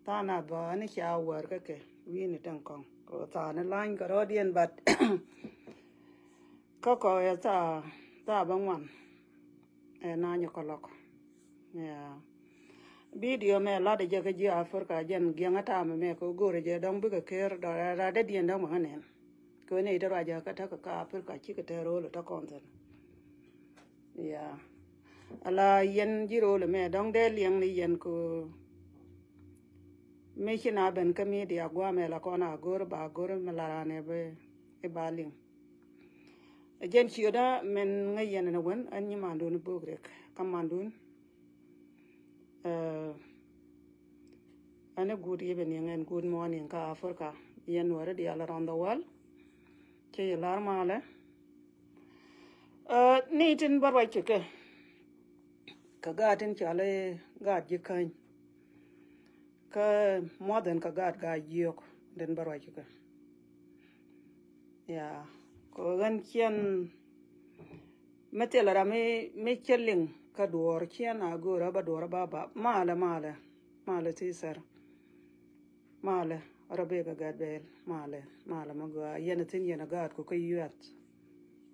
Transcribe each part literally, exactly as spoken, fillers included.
Tha̱a̱ŋ nath bä ni ca wär kä kɛ wi̱i̱ni tin kɔ̱ŋ. Kɛ tha̱a̱ŋ ni la̱ny kɛ rɔ̱diɛn, but kä kɔ ɛ tha̱a̱, tha̱a̱ bä ŋuan. Ɛ na̱a̱ny kɔ lɔk. Yeah. Video mɛ lat jɛ kä ji̱ Africa jɛn giɛŋä tamɛ mɛ kɛ go̱o̱rɛ jɛ dɔ̱ŋ bikɛ ker dɔ̱ rat dee diɛn dɔ̱ŋ bä ŋä nɛn. Kɛ ni ite ruacä kä tekɛ kä Africa cikɛ te ro̱o̱l tä kɔn thin. Yeah. Ala yɛn ji̱ ro̱o̱l mɛ dɔ̱ŋ dee liɛŋ ni yɛn kɛ mi ci na ben kä media guamɛ la kɔn a go̱o̱r ba go̱o̱r mi la ran ɛ bi ba liŋ. Jɛn ciötdä mɛn ŋäc yɛn ni wän ɛn nyi mandun bok rek kä mandun. Ɛn a good evening and good morning kä Africa. Yɛn wä ri dial around the world. Cɛ yɛ lar malɛ. Ni tin bä ruac kɛ kɛ gaat tin cɔal i̱ gaat ji̱ käny. Kä more than kɛ gaat gaat jiök tin bä ruac kɛ. Ya, kɛ ɣän ciɛn mi thilɛ ram mi, mi cä liŋ kä duɔɔr ciɛn a go̱o̱rä bä duɔɔrä bä ba malɛ, malɛ, malɛ ti sɛr. Malɛ rɔ bek a gat bɛɛl malɛ, malɛ ma gɔaa yɛn a thin yɛn a gaat kɔ kä yuath.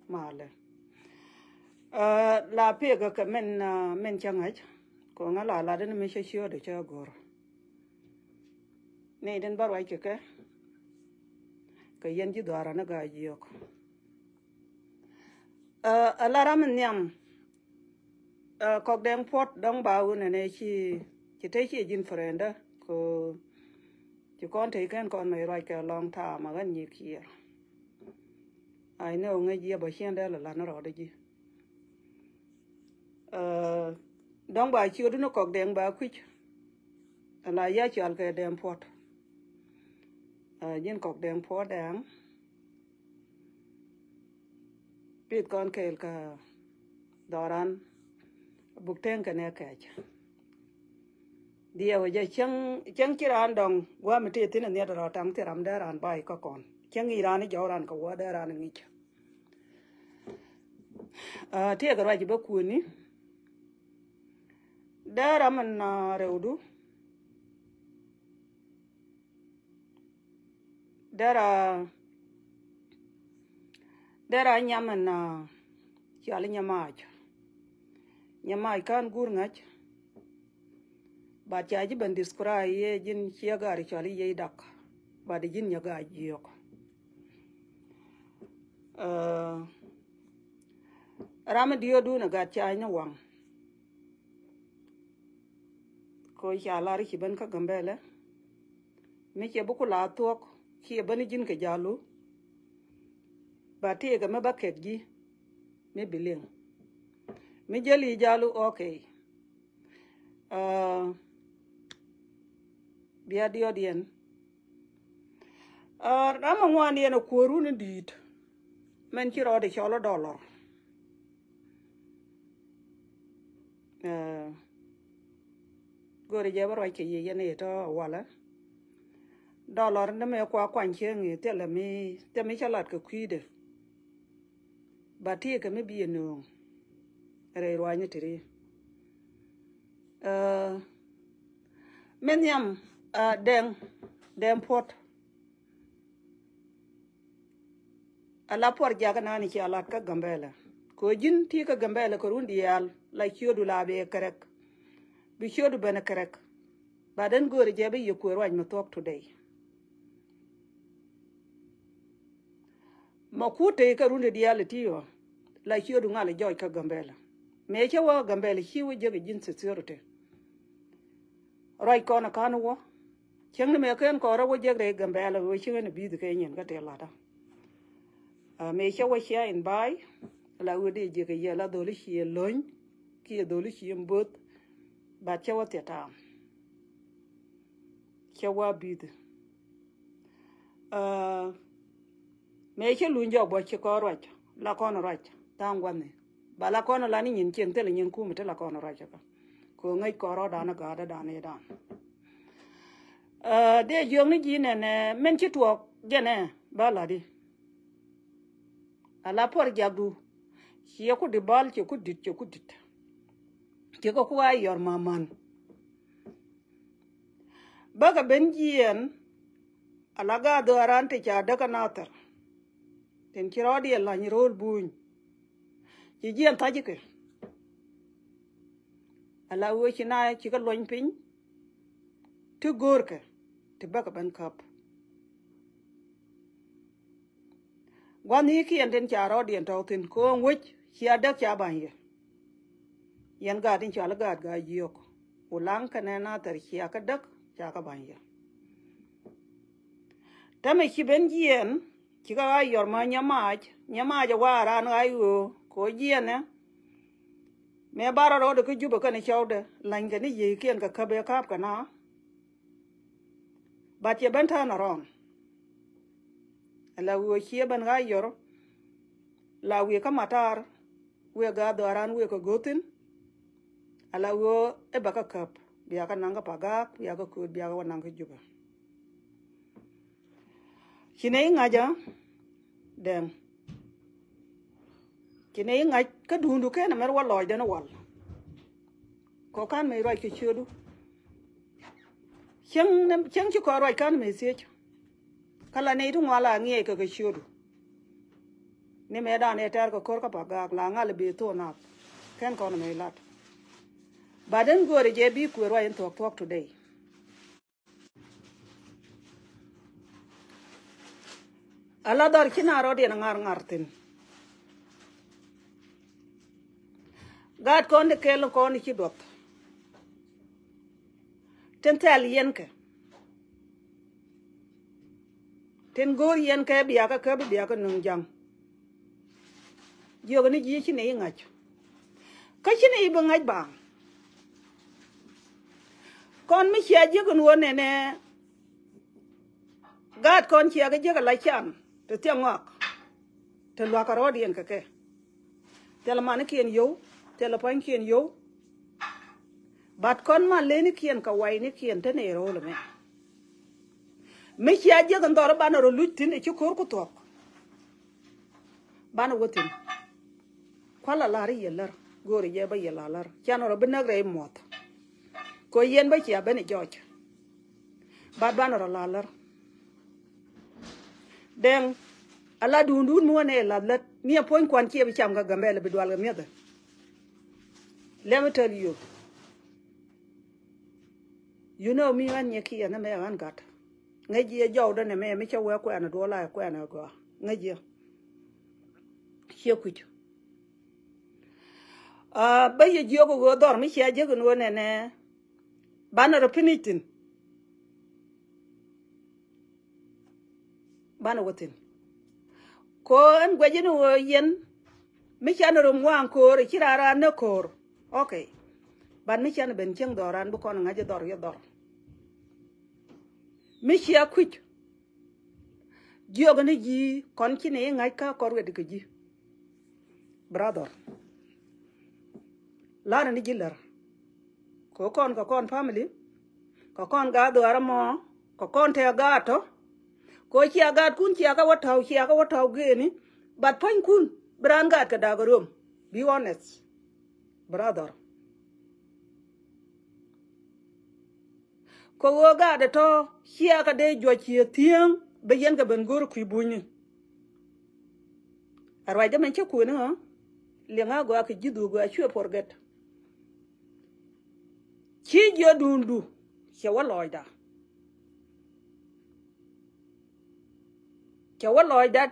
Malɛ la pek a kɛ mɛn, mɛn cä ŋa̱c kɔ ŋa la lat ni mi cä ciöödɛ cä go̱o̱rä. Ni tin bä ruac kɛ kɛ kɛ yɛn ji̱ dhɔaarä ni gaa jiök. Ɛ la ram in nhiam kɔk dɛŋ puɔt dɔŋ ba wun ɛnɛ ci, ci te ci ji̱n frɛndä kɛ ci kɔn te kɛn kɔn mɛ ruac kɛ lɔŋ ta̱a̱ ma ɣän nyi kiɛɛr. Ai nɛ wä ŋäc yɛ bä ciɛn dee la lan rɔɔdä ji̱. Dɔ̱ŋ ba ciötdu ni kɔk dɛŋ ba kui̱c. Ala ya cual kɛ dɛŋ puɔt. Ji̱n kɔk dɛŋ puɔt dɛŋ. Pith kɔn kɛɛl kä dhɔran. Buk teŋ kɛ nɛ kɛɛc. Diɛw jɛ cäŋ, cäŋ ci raan dɔŋ gua̱a̱m ti thin a nhiat rɔ taŋ thi ram dee raan bay kä kɔn. Cäŋ i̱ raan i̱ jɔw raan kɛ wä dee raan i̱ ŋi̱c. Tiɛɛkɛ ruac bä kuäni. Dee ram in rɛwdu. Dee ra, dee ra nyam in cual i̱ nyamac. Nyamac kan gur ŋa̱c. But ca ji̱ ben describe yɛ ji̱n ciɛ gaari cɔal i̱ yiey dak. But ji̱n nyɛ gaari jiök. Ram mi diöödun ɛ gat ca ni waŋ. Ko ca lar ci ben kä Gambɛlɛ. Mi cɛ bi ku la thuɔ̱k ci ɛ ben ji̱n kɛ jalu. Ba tëëkɛ mi ba kɛk ji̱ mi bi liŋ. Mi jäli jalu, okay. Bia diɔt yɛn. Ram a ŋuan yɛn a kuɔru ni di̱i̱t. Mɛn ci rɔɔdɛ cɔl ɔ dollar. Go̱o̱ri jɛ bä ruac kɛ yiëë yɛn i̱ tɔ walɛ. Dollar ni mɛ kua kuany cieŋ i̱ thilɛ mi, thilɛ mi cä lat kɛ kui̱dɛ. Ba ti kɛ mi bi yɛ nööŋ rɛy ruanyni ti ri. Min nhiam dɛŋ, dɛŋ puɔt. Ala puɔr jak nani ci alat kä Gambɛlɛ. Kɛ ji̱n ti kä Gambɛlɛ kɛ run diaal la ciödu la bɛ kärɛk. Bi ciödu ben kärɛk. Ba den go̱o̱ri jɛ bi yɛ kuëë ruac mi thuɔk today. Ma kut tëë kä run diaal ti ɔ la ciödu ŋal jɔc kä Gambɛlɛ. Mëë cä wä Gambɛlɛ ci wä jek ji̱n security. Ruac kɔn kan wä. Cieŋni mëë kɛn kɔn rɔ wä jek rɛy Gambɛlɛ wä cieŋni bi̱i̱th kɛ nyin kä tëë latdä. Mëë cä wä cia in ba̱a̱y la wä dee jek yɛ la dholi cie lo̱ny kiɛ dholi cie mböth. But cä wä thiɛ ta̱a̱m. Cä wä bi̱i̱th. Mëë cä luny jɔk bä ci kɔn ruac la kɔn ruac tha̱a̱ŋ gua̱ni. Ba la kɔn la ni nyin cieŋ thilɛ nyin kumɛ ti la kɔn ruac kä. Kɛ ŋäc kɔn rɔɔdan ɛ ga̱a̱dä dan ëë dan. Dee jiökni ji̱ nɛnɛ min ci tuɔɔk jɛnɛ ba la̱t i̱. Ala puɔr jakdu ciɛ ku di bal ciɛ ku dit ciɛ ku dit. Ciɛ kɛ ku a yɔr maman. Bäkɛ ben jiɛɛn, ala gaat dhɔaaran ti ca däk kä Nathɛr, tin ci rɔɔdiɛn la̱ny ro̱o̱l buny. Ci jiɛɛn tha̱cikɛ. Ala ɣöö ci na cikɛ luɔny piny, ti go̱o̱rkɛ, ti bäkɛ ben käp. Gua̱n ni kiɛn tin ca rɔɔdiɛn tɔ̱w thi̱n, ko̱o̱ŋ wec cia däk ca ba̱ny yɛ. Yɛn gaat in cɔal i̱ gaat Gaa-jiök, Ulaŋ kɛnɛ Nathɛr cia kä däk, ca kä ba̱ny yɛ. Täämɛ ci ben jiɛɛn, cikɛ ɣa̱c yɔr mä Nyamac, Nyamac ɛ wa̱a̱ raan ɣa̱c ɣöö kɛ ɣöö jiɛɛnɛ. Mëë bar rɔɔdɛ kä Jubɛ kɛnɛ cɔwdɛ, la̱nykɛ ni yiëëkiɛn kɛ käp ëë ka̱a̱pkɛ na. But ciɛ ben turn around. Ala wi̱i̱ ɣöö ciɛ ben ɣa̱c yɔr, la wi̱i̱ kä Matar, wi̱i̱ gaat dhɔaaran wi̱i̱ kɛ go̱o̱thin. Ala wi̱i̱ ɣöö ɛ bɛ kä käp, bia kä naŋ kä Pagak, bia kä Kööt, bia kä wä naŋ kä Jubɛ. Ci nɛy ŋa̱c ɛ Dɛŋ. Ci nɛy ŋa̱c kä duundu kɛn ɛmɛr wä lɔɔcdɛn wal. Kɔ ka̱n mëë ruac kɛ ciötdu. Cieŋ, cieŋ ci kɔ ruac ka̱n mëë thiec. Kä la nɛy ti ŋuan la ŋiɛc kɛ kɛ ciötdu. Ni mëë dan ɛ tɛr kɛ ko̱r kä Pagak la ŋa̱l bi thok nath. Kɛn kɔn mëë lat. But ɛn göörä jɛ bi kuëë ruac in thuɔ̱k thuɔ̱k today. Ala dhɔr ci na rɔɔdiɛn ŋa̱r ŋa̱r thi̱n. Gaat kɔn ti kɛl kɔn ci duɔth. Tin thɛl yɛn kɛ. Tin go̱o̱r yɛn kɛ bia kä käp bia kä nöŋ ja̱ŋ. Jiök ni ji̱ ci nɛy ŋa̱c. Kä ci nɛy bi ŋa̱c baaŋ. Kɔn mi cia jiäk ɛn ɣöö nɛnɛ. Gaat kɔn cia kɛ jiäk ala can ti thiaŋ ŋɔak. Ti lua̱k kɛ rɔɔdiɛn kɛ kɛ. Thilɛ manikiɛn yio̱w, thilɛ pua̱nykiɛn yio̱w. But kɔn ma lenikiɛn kɛ waynikiɛn te nɛy ro̱o̱l ɛmɛ. Mi cia jiäk ɛn dhɔr banɛ rɔ luc thi̱n ɛ ci ko̱r ku thuɔ̱k. Banɛ wä thi̱n. Kua̱l a la̱r i̱ yɛ lär, go̱o̱rɛ jɛ bä yɛ la lär. Canɛ rɔ bi näk rɛy muɔ̱th. Kɛ yɛn bä cia ben i̱ jɔc. But banɛ rɔ la lär. Dɛŋ, a la duundun mi wä nɛ lath lät. Mi a puɔ̱ny kuan ciɛ bi cam kɛ Gambɛla bi dual kɛ mi̱ethɛ. Let me tell you. You know mi ɣän nyɛ kiɛ nɛ mɛ ɣän gat. Ŋäc jiɛ jɔwdä nɛ mɛ mi cä wee kuɛn a duɔl a kuɛn a gɔaa. Ŋäc jiɛ. Ciɛ kui̱c. Aa, bä yɛ jiök ɣöö dhɔr mi cia jek in ɣöö nɛnɛ. Banɛ rɔ pinic thi̱n. Banɛ wä thi̱n. Ko ɛn guɛc in ɣöö yɛn. Mi canɛ rɔ ŋuan ko̱o̱r, ci raan raan näk ko̱o̱r. Okay. But mi canɛ ben cieŋ dhɔr raan bi kɔn ŋa̱c dhɔr yɛ dhɔr. Mi cia kui̱c. Jiök ni ji̱ kɔn ci ni ŋa̱c kä kɔr wet kɛ ji̱. Brother. La̱rä ni ji̱ lär. Kɛ kɔn kɛ kɔn family. Kɛ kɔn gaat dhuaar ɛmɔ. Kɛ kɔn tɛɛ gaat tɔ. Kɛ cia gaatkun cia kä wä ta̱w cia kä wä ta̱w gëëni. But pua̱nykun bi raan gaat kɛ da̱a̱k ɛ röm. Be honest. Brother. Kɛ ɣöö gaat ɛ tɔ cia kɛ dee juɔc cië thi̱eŋ bɛ yɛn kɛ ben go̱o̱r kui̱ bunyni. A ruacdä mɛn cä kuëni ɣä liɛŋ a gɔaa kɛ ji̱ dhuk gɔaa cuɛ forget. Ci jiɔdundu cɛ wä lɔɔcda. Cɛ wä lɔɔcda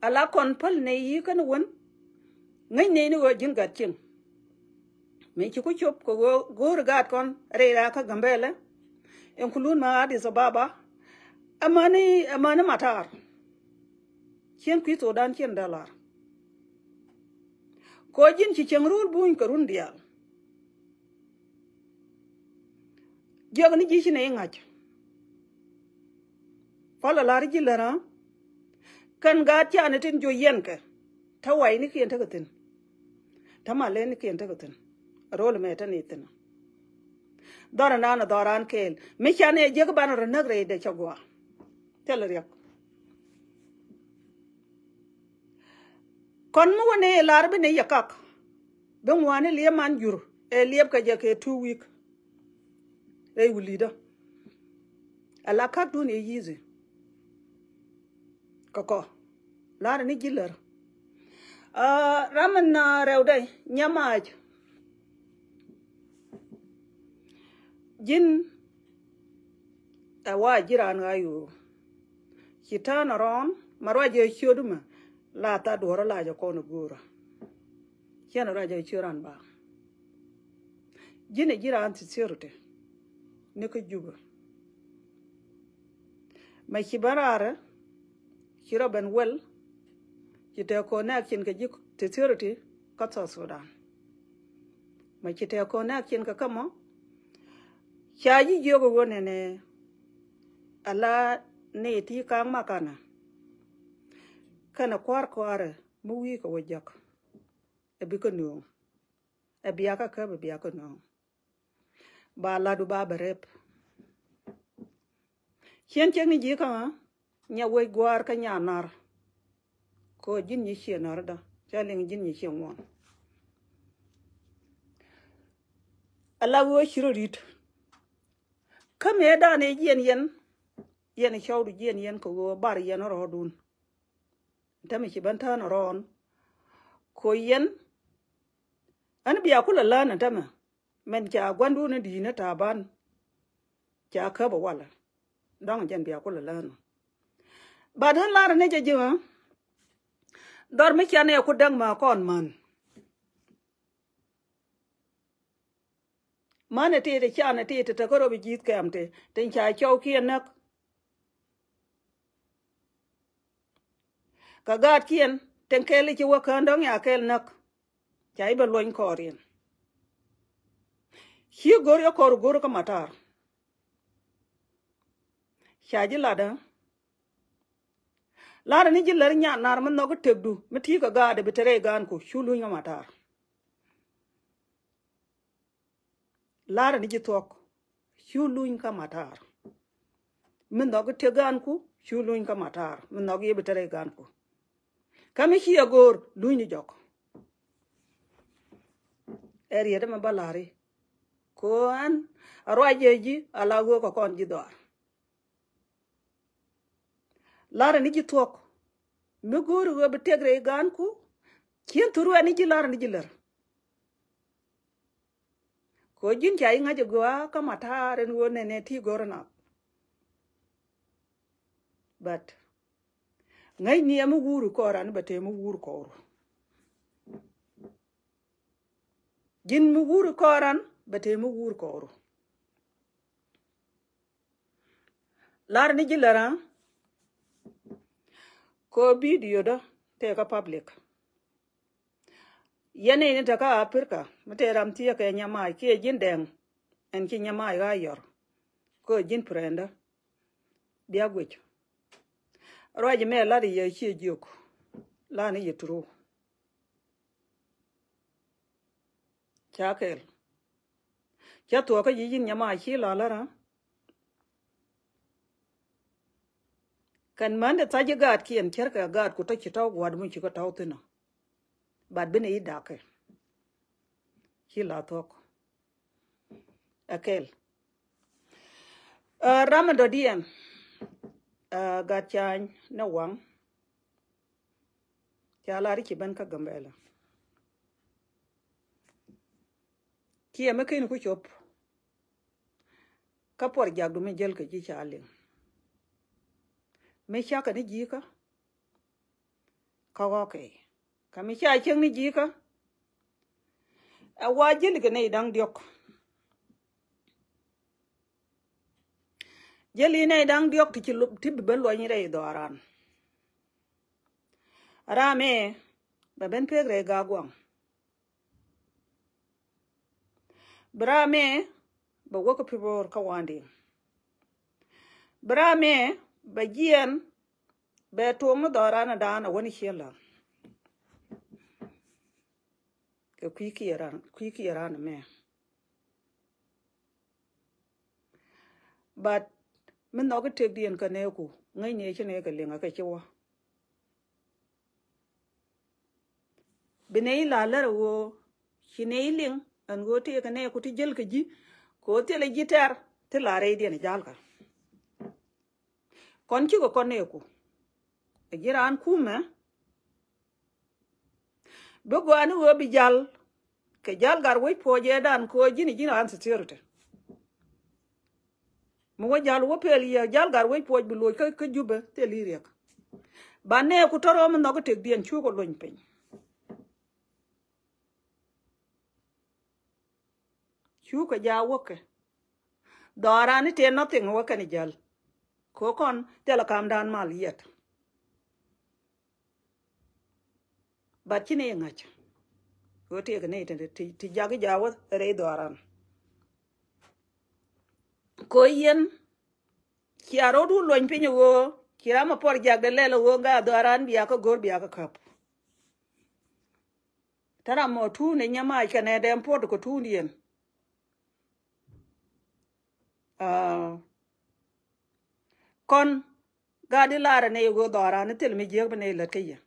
ala kɔn päl nɛy yi kɛn wän. Ŋäc nɛy ni ɣöö ji̱n gat cieŋ. Mëë ci ku cop kɛ ɣöö go̱o̱ri gaat kɔn rɛy raak kä Gambɛlɛ. Include ma Addis Ababa. Amäni, amäni Matar. Cien kui̱ thokdan cien dee lar. Kɛ ɣöö ji̱n ci cieŋ rööl buny kɛ run diaal. Jiäk ni ji̱ ci nɛy ŋa̱c. Pal a la̱r ji̱ lär ɣä. Kɛn gaat ca ni tin jiö yɛn kɛ. Te waynikiɛn tekɛ thi̱n. Te malɛnikiɛn tekɛ thi̱n. Ro̱l mɛ te ni thi̱n. Dhɔr ɛnan ɛ dhɔr an kɛɛl mi ca nɛ jiäk banɛ rɔ näk rɛydɛ cɛ gɔaa. Thilɛ riɛk. Kɔn mi wä ni lar bi ni yɛ kak. Bi ŋuani liep man jur ɛ liep kɛ jɛ kɛ two week. Rɛy wulidä. Ala käkdun i̱ yithi. Kɛ kɔ. La̱rä ni ji̱ lär. Aa, ram in, aa, rɛwdɛ nyamac. Ji̱n ɛ wa ji̱ raan ɣa̱ yo̱o̱. Ci turn around, ma ruac jɛ ciöt mɛ, la tha duɔ̱ɔ̱rä la jɛ kɔn ɛ go̱o̱rä. Ciɛn ruac jɛ ciöt ran ba. Ji̱n ɛ ji̱ raan ti security ni kä Jubɛ. Mɛ ci ben raarɛ, ci rɔ ben wel, ci te connection kɛ ji̱ security kä South Sudan. Mɛ ci te connection kɛ kä mɔ, ca ji̱ jiök ɛ ɣöö nɛnɛ, ala ni ti ka̱a̱ŋ ma kanɛ. Kɛnɛ kua̱r kua̱rɛ, mi wi̱i̱ kɛ wä jek. Ɛ bi kä nööŋ. Ɛ biakä kä bi biakä nööŋ. Ba ladu ba bɛ rep. Cien cek ni ji̱ kaŋa, nya wec gua̱a̱r kä nya nar. Ko ji̱n nyi cie nar da, ca liŋ ji̱n nyi cie ŋuɔn. Ala wee ci rɔ ri̱t. Kä mëë dan ëë jiɛn yɛn, yɛn cɔwdu jiɛn yɛn kɛ wee bar yɛn rɔɔdun. Tämɛ ci ben turn around. Ko yɛn, ɛn bia kulɛ lään ɛn tämɛ. Mɛn ca guandun in di̱i̱n in Taban. Ca käp ɛ walɛ. Dɔ̱ŋ jɛn bia kulɛ lään. But ɣän lar ni jɛ ji̱ ɣä. Dhɔr mi can ɛ ku däŋ ma kɔn män. Män ɛ ti ti can ɛ ti ti te kä rɔ bi ji̱th kɛm ti. Tin ca cɔw kiɛ näk. Kɛ gaatkiɛn tin kɛl i̱ ci wä kään dɔ̱ŋ ya kɛl näk. Ca i̱ bɛ luɔny kɔɔriɛn. Ci go̱r yɛ kɔr go̱r kä matar. Ca ji̱ latdä. Latdä ni ji̱ lär nyan nar mi nhɔk i̱ tëkdu mi ti̱i̱ kɛ gaatdɛ bi te rɛy gaanku cu luny kä matar. Lar ni ji̱ thuɔ̱k. Cu luny kä matar. Mi nhɔk i̱ tëk gaanku, cu luny kä matar. Mi nhɔk i̱ bi te rɛy gaanku. Kä mi ci a go̱o̱r, luny ni jɔk. Ɛ riet ɛmɛ bä lari. Ko ɛn a ruac jɛ ji̱ a la ɣöö kɛ kɔn ji̱ dhɔaar. Lar ni ji̱ thuɔ̱k. Mi go̱o̱ri ɣöö bi tëk rɛy gaanku, cien thur wɛ ni ji̱ lar ni ji̱ lär. Ko ji̱n ca i̱ ŋa̱c ɛ gɔaa kä matar ɛn ɣöö nɛnɛ ti gɔ̱r ɛn nath. But ŋäcni ɛmɛ wur kɔɔran bɛ te mi wur kɔɔru. Ji̱n mi wur kɔɔran bɛ te mi wur kɔɔru. Lar ni ji̱ lär ɣä. Ko video dä tëë kä public. Yɛn ni ni te kä Africa mi te ram thiee kɛ nyamac kiɛ ji̱n dɛŋ. Ɛn ci nyamac ɣä yɔr. Ko ji̱n prɛndä. Bia guic. Ruac mɛ lat yɛ ciɛ jiök. Lar ni yɛ true. Ca kɛl. Ca thuɔ̱kä ji̱ ji̱n nyamac ci la lär ɣä. Kɛn män de thac ji̱ gaatkiɛn cärkɛ gaatku tɔ̱ ci tɔ̱ gua̱a̱t mi ci kä tɔ̱ thi̱n ɔ. Bat bi ni i̱ da̱kɛ. Ci la thuɔ̱k. Ɛ kɛl. Ɛ, ram in dɔ̱diɛn. Ɛ, gat cany ni waŋ. Ca lar i̱ ci ben kä Gambɛla. Kiɛ mi ken ku cop. Kä puɔr jakdu mi jäl kɛ ji̱ ca liŋ. Mi cakɛ ni ji̱ kä. Kä ɣɔkɛ. Kä mi ca cieŋ ni ji̱ kä. Ɛ wa jäl kɛ nɛy da̱ŋ diɔ̱k. Jäl i̱ nɛy da̱ŋ diɔ̱k ti ci lup ti bi ben luɔny rɛy dhɔaran. Ram ɛ bɛ ben pek rɛy gaak guaŋ. Bi ram ɛ bɛ wäk kä pi̱bo̱o̱r kä wandi. Bi ram ɛ bɛ jiɛn bɛ tuɔŋni dhɔran ɛ dan ɛ wäni ciɛ la. Kɛ kui̱ kiɛ ran, kui̱ kiɛ ran mɛ. But mi nhɔk i̱ tëkdiɛn kä nɛɛku ŋäcni ci nɛɛkɛ liŋ a kɛ ci wä. Bi nɛy la lär a ɣöö ci nɛy liŋ ɛn ɣöö tëëkɛ nɛɛku ti jäl kɛ ji̱ kɛ ɣöö thilɛ ji̱ tɛr ti la rɛydiɛn jalkä. Kɔn cikɛ kɔn nɛɛku. Ɛ ji̱ raan kumɛ. Bi gɔaa ni ɣöö bi jal kɛ jal gat wec puɔ̱c ɛ dan kɛ ɣöö ji̱n ji̱n raan security. Mi wä jal wä pɛl yɛ jal gat wec puɔ̱c bi loc kä kä Jubɛ thil i̱ riɛk. Ba nɛɛku tɔrɔ mi nhɔk i̱ tëkdiɛn cukɛ luny piny. Cukɛ ja wäkɛ. Dhɔran i̱ tëë nothing wä kɛn i̱ jäl. Kɛ kɔn thilɛ kamdan mal yɛt. But ci ni i̱ ŋa̱c. Wä tëëkɛ ni ti ti jak i̱ ja wä rɛy dhɔran. Kɛ yɛn cia rot wä luɔny piny i̱ ɣöö ci ram a puɔr jak dee lɛl i̱ ɣöö ŋa dhɔran bia kä go̱r bia kä käp. Te ram mɔ tuun in nyɛ mac kɛnɛ dɛm puɔt kɛ tuun yɛn. Aa, kɔn gat di lar ni ɣöö dhɔran ni thil mi jiäk bi ni lät kä yɛ.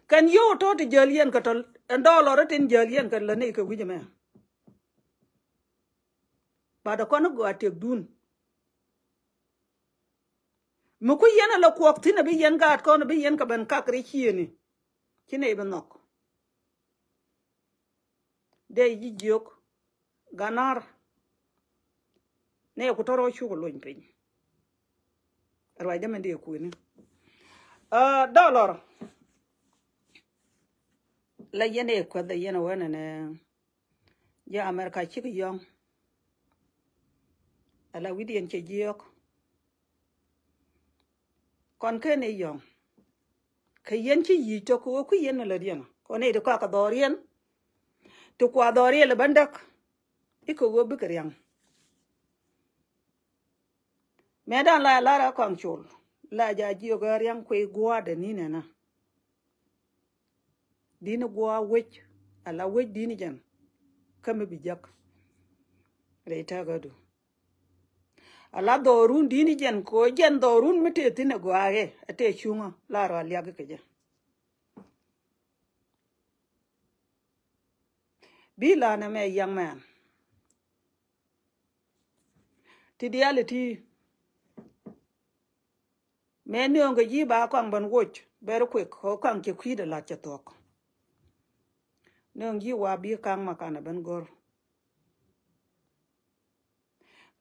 Kɛn yio̱w tɔ̱ ti jäl yɛn kɛ tɔ̱ ɛn dɔɔlɔr tin jäl yɛn kɛ lät ni kɛ wi̱c ɛmɛ. Bat ɛ kɔn i̱ gɔaa tëkdun. Mi ku yɛn a la kuɔk thi̱n a bi yɛn gaat kɔn a bi yɛn kɛ ben kak rɛy ciëëni. Ci nɛy bi nhɔk. Dee ji̱ jiök ganar. Nɛy ku tɔrɔ cuk luny piny. Ruacdä mɛn dee kuëni. Aa, dɔlɔr. La yɛn ɛ kuɛth a yɛn a wänɛ nɛ. Jɛ America cik yɔ̱ŋ. Ala wi̱diɛn cɛ jiök. Kɔn ken i̱ yɔ̱ŋ. Kɛ yɛn ci yic tɔk kɛ ɣöö kui̱ yɛn mi lätdiɛn kɔn i̱ ti kɔakɛ dhɔriɛn. Ti kua dhɔriɛn lɛ bändäk. I̱ kɛ ɣöö bikɛ riaŋ. Mëë dan la lar a kɔaŋ col la ja jiök a riaŋ kui̱ gua̱a̱dɛ ni nɛnä. Di̱n gua̱a̱ wec ala wec di̱n jɛn. Kä mi bi jäk rɛy täkädu. Ala dhɔrun di̱n jɛn kɛ ɣöö jɛn dhɔrun mi tëë thi̱n ɛ gɔaa ɛ tëë cuŋä la rɔ a liak kɛ jɛ. Bi la nɛmɛ young man. Ti diaal iti. Mëë nööŋ kɛ ji̱ ba kɔaŋ ben woc very quick kɛ kɔaŋ cɛ kui̱dɛ la̱t cɛ thuɔ̱k. Nööŋ ji̱ wa bi ka̱ŋ ma kanɛ ben go̱r.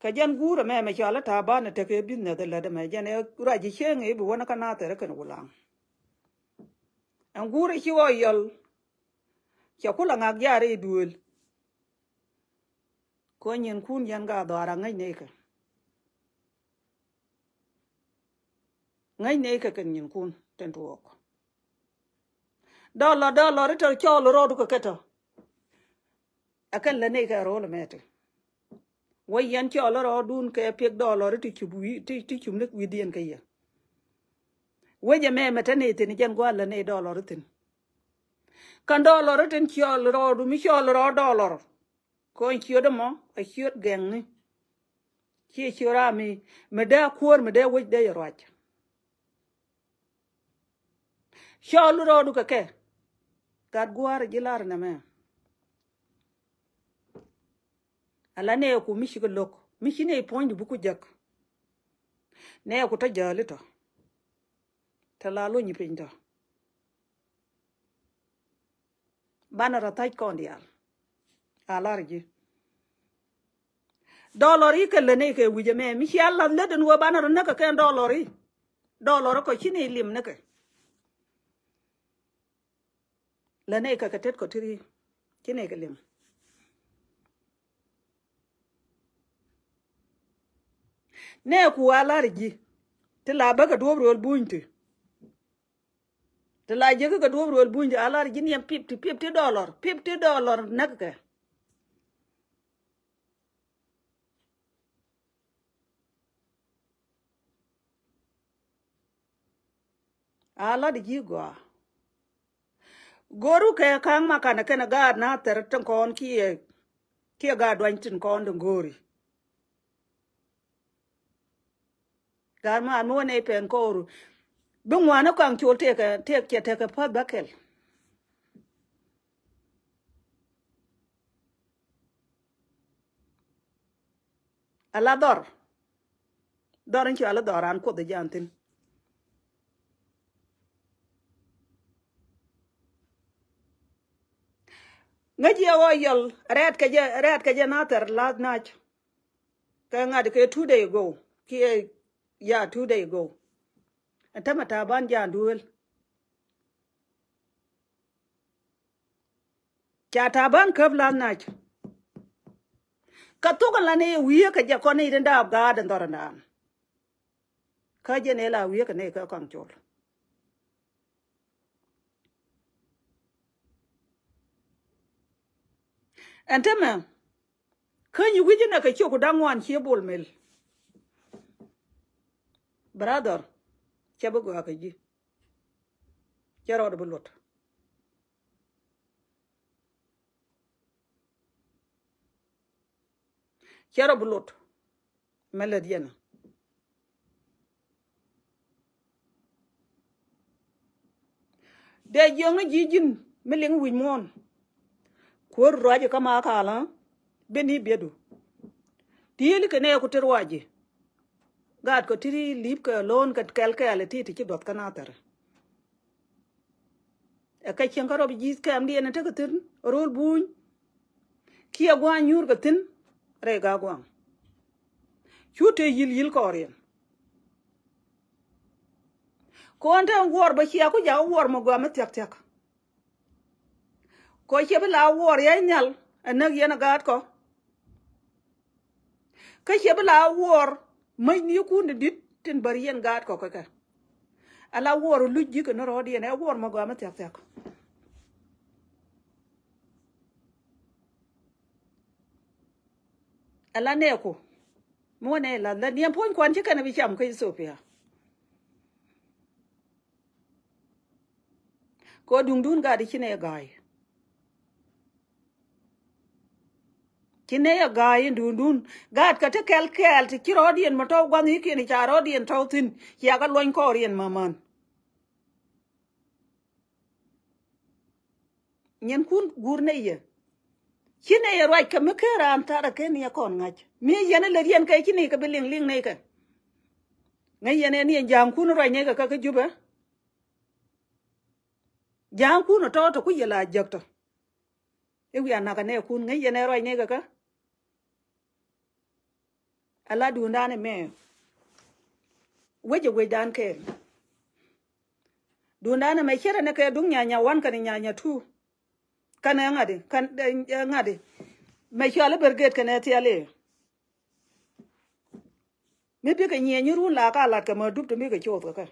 Kɛ jɛn guurɛ mɛ mɛ cɔal i̱ Taban ɛ tekɛ business ɛ lät ɛmɛ jɛn ɛ ruac ji̱ cieŋ i̱ bi wänä kä Nathɛr ɛ kɛn Wulaŋ. Ɛn guurɛ ci ɣɔɔ yɔl. Cɛ kulɛ ŋak jaarɛ i̱ duëël. Kɔ nyinkun yɛn ka dhɔaar a ŋäc nɛy kɛ. Ŋäc nɛy kɛ kɛn nyinkun tin tuɔɔk. Dɔlɔ dɔlɔ ri tɔ cɔɔl rɔɔdu kɛ kɛ tɔ. Ɛ kɛn lä nɛy kɛ ro̱o̱l ɛmɛ ti. Wä yɛn cɔɔl rɔɔdun kɛ piɛk dɔlɔ ri ti cup wi̱i̱ ti ti cup ni wi̱i̱diɛn kɛ yɛ. Wecɛ mɛ mɛ te nɛy thi̱n jɛn gua̱a̱l lä nɛy dɔlɔ ri thi̱n. Kɛn dɔlɔ ri tin cɔɔl rɔɔdu mi cɔɔl rɔɔd dɔlɔ. Kɔn ciöt ɛmɔ a ciöt gɛŋni. Ciɛ ciöt ram mi mi dee a kuäär mi dee wec dee yɛ ruac. Cɔɔl rɔɔdu kɛ kɛ. Gat gua̱a̱r ji̱ lar nɛmɛ. Ala nɛɛku mi cikɛ lo̱k mi ci nɛy puɔ̱nydu bi ku jäk. Nɛɛku tɔ jäli tɔ. Tɔ la luny piny tɔ. Banɛ rɔ thac kɔn diaal. A lar ji̱. Dɔlɔr i̱ kɛ lät nɛy kɛ wi̱c ɛmɛ mi cia lath lät ɛn ɣöö banɛ rɔ näk kɛ kɛn dɔlɔr i̱. Dɔlɔr kɔ ci nɛy lim näk kɛ. Lät nɛy kɛ kɛ tet kɔ ti ri ci nɛy kɛ lim. Nɛɛku a lar ji̱ ti la bäkɛ duɔ̱ɔ̱p rööl buny ti. Ti la jiäkä kɛ duɔ̱ɔ̱p rööl buny ti a lar ji̱ niɛm fifty, fifty dollar, fifty dollar näk kɛ. A lat ji̱ gɔaa. Go̱ru kɛ ka̱ŋ ma kanɛ kɛnɛ gaat na thɛr tin kɔn kiɛ kiɛ gaat duany tin kɔn tin go̱ri. Gaat ma an mi wä nɛy pɛn kɔɔru. Bi ŋuan ni kɔaŋ col tëëkɛ tëëk cɛ tekɛ päth bä kɛl. Ala dhɔr. Dhɔr in cuali dhɔran Kuoth ɛ jan thin. Ŋäc yɛ ɣɔɔ yɔl rɛɛt kɛ jɛ, rɛɛt kɛ jɛ Nathɛr lath nac. Kɛ ŋa̱t kɛ two day ago kiɛ, ya, two day ago. Ɛn tämɛ Taban jan duel. Ca Taban käp lath nac. Kä thok in la ni wi̱i̱ kɛ jɛ kɔn ni tin daap gaat in dhɔr in daan. Kä jɛ ni la wi̱i̱ kɛ ni kä kɔaŋ col. Ɛn tämɛ kä nyi wi̱c inɛ kɛ ciök ku da̱ŋ ŋuan cie Bol Mel. Brother, cɛ bi gɔaa kɛ ji̱. Cɛ rɔɔd bi luɔt. Cɛ rɔ bi lot. Mɛ lät yɛn. Dee jiɔŋni ji̱ ji̱n mi liŋ wi̱c muɔ̱ɔ̱n. Kuäär ruac kä ma kalä. Beni biɛdu. Ti̱i̱li kɛ nɛɛ ku ti ruaci. Gaat kɔ ti ri li̱p kɛ lo̱o̱n kɛ kɛl kɛɛl ti ti ci duɔth kä Nathɛr. Ɛ kɛ cieŋ kä rɔp ji̱th kɛmdiɛn ɛ tekɛ thi̱n ro̱l buny. Kiɛ gua̱a̱ny nyuur kɛ thi̱n rɛy ga̱a̱ gua̱a̱ŋ. Cu tëë yi̱l yi̱l kɔɔriɛn. Kɔn te wuɔr bä cia ku jakä wuɔr mɛ gɔaa mi thia̱k thia̱k. Kɔ ciɛ bi la wuɔr yɛy nhial ɛ näk yɛn ɛ gaatkɔ. Kä ciɛ bi la wuɔr mäc ni kun di dit tin bär yɛn gaatkɔ kɛ kɛ. Ala wuɔr luc ji̱ kɛ ni rɔɔdiɛn ɛ wuɔr mɛ gɔaa mi thia̱k thia̱k. Ala nɛɛku mi wä nɛy la la niɛm puɔ̱ny kuan ci kɛn bi cam kä Ethiopia. Kɛ ɣöö duŋdun gaat i̱ ci nɛy ɛ ga̱a̱y. Ci nɛy ɛ ga̱a̱y in duŋdun. Gaat kä ti kɛl kɛɛl ti ci rɔɔdiɛn mɛ tɔ̱w gua̱nh i̱ kiɛn i̱ ca rɔɔdiɛn tɔ̱w thi̱n. Ciakä luɔny kɔɔriɛn mämän. Nyɛn kun guur nɛy yɛ. Ci nɛy yɛ ruac kɛ mi ken raan tha̱a̱r ɛ ken ni ɛ kɔn ŋa̱c. Mi yɛn ɛ lät yɛn kɛ ci nɛy kɛ bi liŋ liŋ nɛy kɛ. Ŋäc yɛn ɛ ni ɛ ja̱a̱ŋ kun ruac nɛy kɛ kä kä Jubɛ. Ja̱a̱ŋ kun ɛ tɔ̱ tɔ ku yɛ la jek tɔ. I̱ wiaa nakä nɛɛkun ŋäc yɛn ɛ ruac nɛy kɛ kä. Ala duundan ɛmɛ. Wec ɛ wecdan kɛɛl. Duundan ɛmɛ cierɛ ni kɛ duŋ nyanya wan kɛnɛ nyanya tu. Kɛnɛ ŋa̱di kɛn ŋa̱di. Mɛ cuali bɛr gɛt kɛnɛ thiali. Mi bikɛ nyiɛ nyi run la ka lat kɛ mɛ dup ti mi kɛ coth kɛ kɛ.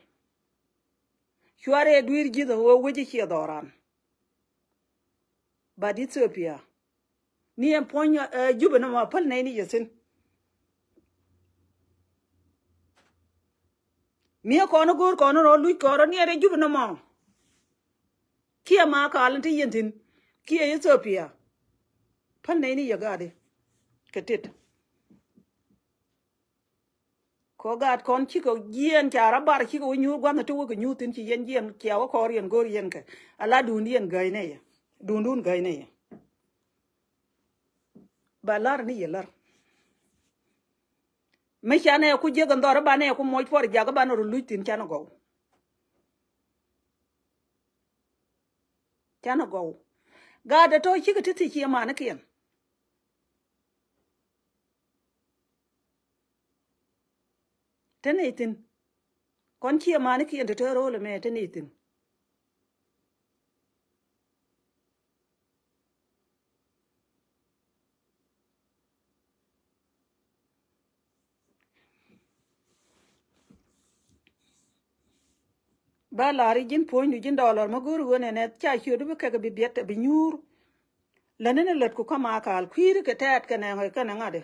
Cuarɛ dui̱r ji̱th ɛ ɣöö wec i̱ ciɛ dhɔran. But Ethiopia ni ɛn puɔ̱ny ɛ Jubɛ nɔmɔ päl nɛy ni yɛ thi̱n. Mi ɛ kɔn i̱ go̱o̱r kɔn i̱ rɔ luc kɔn rɔ ni ɛn rɛ Jubɛ nɔmɔ. Kiɛ ma kal in te yɛn thi̱n kiɛ Ethiopia. Päl nɛy ni yɛ gaatdi kɛ tet. Kɔ gaat kɔn cikɛ jiɛɛn ca rɔ bar cikɛ wä nyuur gua̱nh ti wä kɛ nyuur thi̱n ci yɛn jiɛɛn cia wä kɔɔr yɛn go̱o̱r yɛn kɛ. Ala duundiɛn gäy nɛy yɛ. Duundun gäy nɛy yɛ. Ba la̱r ni yɛ la̱r. Mi canɛ ku jiäk in dhɔr i̱ banɛ ku moc puɔr jak i̱ banɛ rɔ luc thi̱n canɛ gɔw. Canɛ gɔw. Gaat dee tɔ̱ cikɛ ti thiec ciɛ manikiɛn. Te nɛy thi̱n. Kɔn ciɛ manikiɛn te te ro̱o̱l ɛmɛ te nɛy thi̱n. Ba la̱r i̱ ji̱n puɔ̱nydu ji̱n dɔɔlɔr ma go̱o̱r ɣöö nɛnɛ ca ciötdu bi kɛkɛ bi biɛt bi nyuur. Lätni ni lätku kä ma kaal kui̱ri kɛ tɛɛt kɛnɛ kɛnɛ ŋa̱di.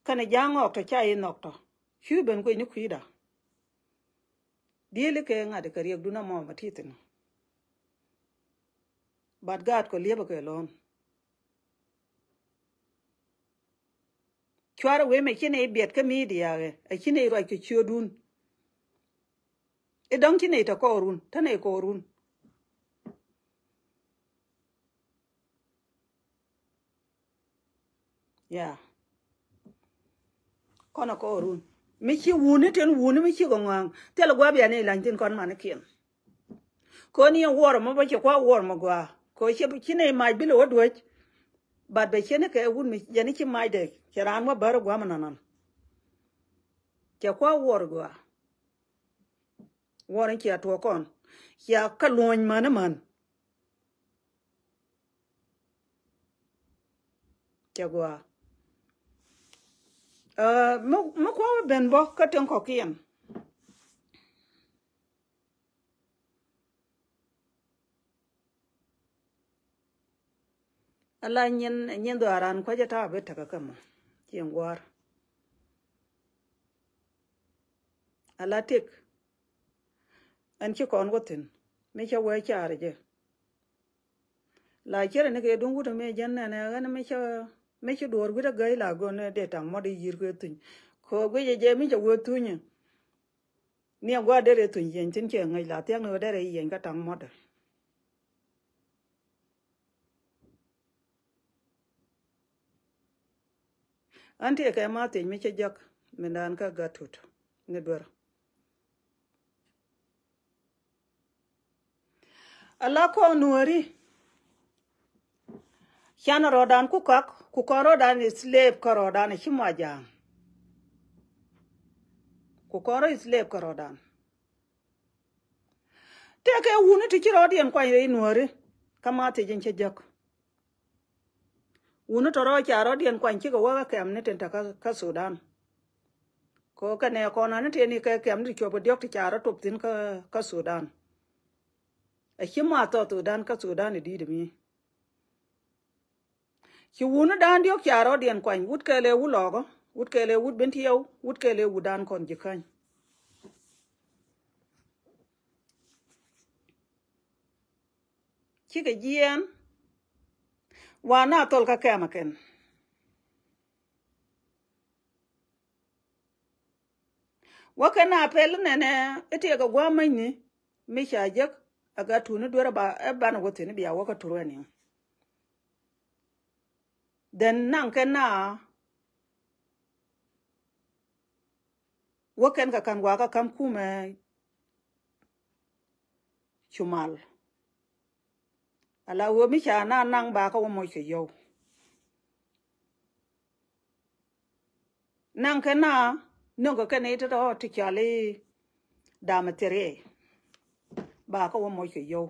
Kɛnɛ ja̱a̱ŋ ŋɔɔk tɔ ca i̱ nhɔk tɔ. Cui̱ ben guic ni kui̱da. Diëëli kɛ ŋa̱di kɛ riɛkdun amɔ ma ti thi̱n. But gaat kɔ liepä kɛ lɔ̱ɔ̱n. Cuarɛ wee mɛ ci nɛy biɛt kä midia ɛ ci nɛy ruac kɛ ciötdun. I̱ dɔ̱ŋ ci nɛy te kɔɔrun te nɛy kɔɔrun. Ya. Kɔnɛ kɔɔrun. Mi ci wuni tin wuni mi ci kɛ ŋɔaŋ. Thilɛ gua̱a̱ bia ni lany thin kɔn manikiɛn. Kɔn yɛn wuɔr mɔ bä ci kua wuɔr mɔ gɔaa. Kɔ ci ci ni mac bi lɛ wä duec. But bɛ ci ni kɛ wut mi jɛn ci mac dɛ. Cɛ raan wä bär gua̱a̱ mɔ nɔnɔn. Cɛ kua wuɔr gɔaa. Wuɔr in cia tuɔk kɔn. Cia kä luɔny män män. Cɛ gɔaa. Ɛ, mi, mi kua̱ ben bä kä tin kɔ̱kiɛn. Ala nyin, nyin dhɔaaran kua̱cä ta̱a̱ bi tekɛ kä mɔ. Cieŋ gua̱a̱r. Ala tëk. Ɛn ci kɔn wä thi̱n. Mi cä wee caarä jɛ. La cierɛ ni kɛ duŋ wut mi jɛn nɛnɛ ɣän mi cä, mi ci duɔɔr wi̱cdä gäy la gɔn dee taŋ mɔt i̱ yi̱r kɛ thuny. Kɛ guicɛ jɛ mi cɛ wee thunyä. Ni a gua̱a̱r derɛ thuny yieny thin cɛ ŋäc la thia̱k ni wä derɛ yieny kä taŋ mɔtdɛ. Ɣän tëëkɛ ma thiec mi cä jek mindan kä gatut ni duer. Ala kɔn nuɔri. Can rɔɔdan ku kak, ku kɔn rɔɔdan slave kä rɔɔdan ci mɔ ja̱a̱ŋ. Ku kɔn rɔ slave kä rɔɔdan. Tëëkɛ wuni ti ci rɔɔdiɛn kuany rɛy nuɔri. Kä ma thiec in cä jek. Wuni tɔrɔ ca rɔ̱diɛn kuany cikɛ wä kä kɛm ni tin te kä, kä Sudan. Kɛ kɛnɛ kɔn ani tëë ni kɛ kɛm ni ti cuɔp kɛ diɔ̱k ti ca rɔ top thi̱n kä, kä Sudan. Ɛ ci ma thɔ Sudan kä Sudan i̱ di̱i̱t mi. Ci wuni da̱a̱n diɔ̱k ca rɔ̱diɛn kuany wut kɛɛl ɛ wut lɔɔkä, wut kɛɛl ɛ wut ben tiɛw, wut kɛɛl ɛ wut da̱a̱n kɔn ji̱ käny. Cikɛ jiɛɛn. Wa na thol kä kɛmɛ kɛn. Wä kɛn a pɛl nɛnɛ i̱ tiɛkɛ gua̱a̱m mäcni mi ca jek a gat tuuni duer ɛ ba, ɛ banɛ wä thi̱n i̱ bia wä kä turuɛni. Then naŋ kɛn na wä kɛn kɛ ka̱n wakä ka̱m kumɛ. Cumal. Ala ɣöö mi ca na naŋ bakä wä moc kɛ yɔw. Naŋ kɛ na nöŋ kɛ kɛn i̱ tɔ̱tɔ̱ ti cɔal i̱ damɛ thiriɛy. Bakä wä moc kɛ yɔw.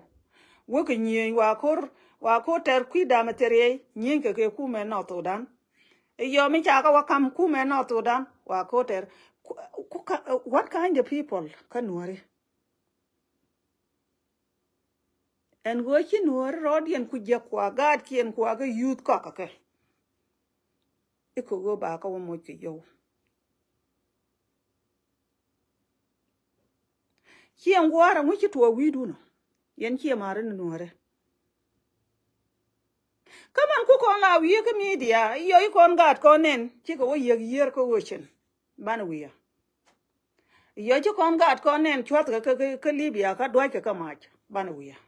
Wä kɛ nyieny wa ko̱r, wa ko̱r tɛr kui̱ damɛ thiriɛy nyieny kɛ kɛ kumɛ North Sudan. I̱ yɔ mi ca kä wä kam kumɛ North Sudan wa ko̱r tɛr. Ku, ku, what kind of people kä nuɔri? Ɛn ɣöö ci nuɔ̱ɔ̱ri rɔɔdiɛn ku jiäk kua gaatkiɛn kua kä yuuth kɔakä kɛ. I̱ kɛ ɣöö ba kä wä moc kɛ yɔw. Ciɛ ŋuɔ̱ɔ̱r ɛŋu ci tuɔɔk wi̱i̱dun ɔ? Yɛn ciɛ ma̱a̱ri ni nuɔ̱ɔ̱ri. Kä man ku kɔn la wi̱i̱ kä midia i̱ yɔ i̱ kɔn gaat kɔn nɛn cikɛ wä yiäk yiër kä ɣöö cin. Banɛ wi̱i̱ ɔ. Yɔ ci kɔn gaat kɔn nɛn cua̱thkɛ kä, kä, kä Libya kä dua̱ckɛ kä mac banɛ wi̱i̱ ɔ.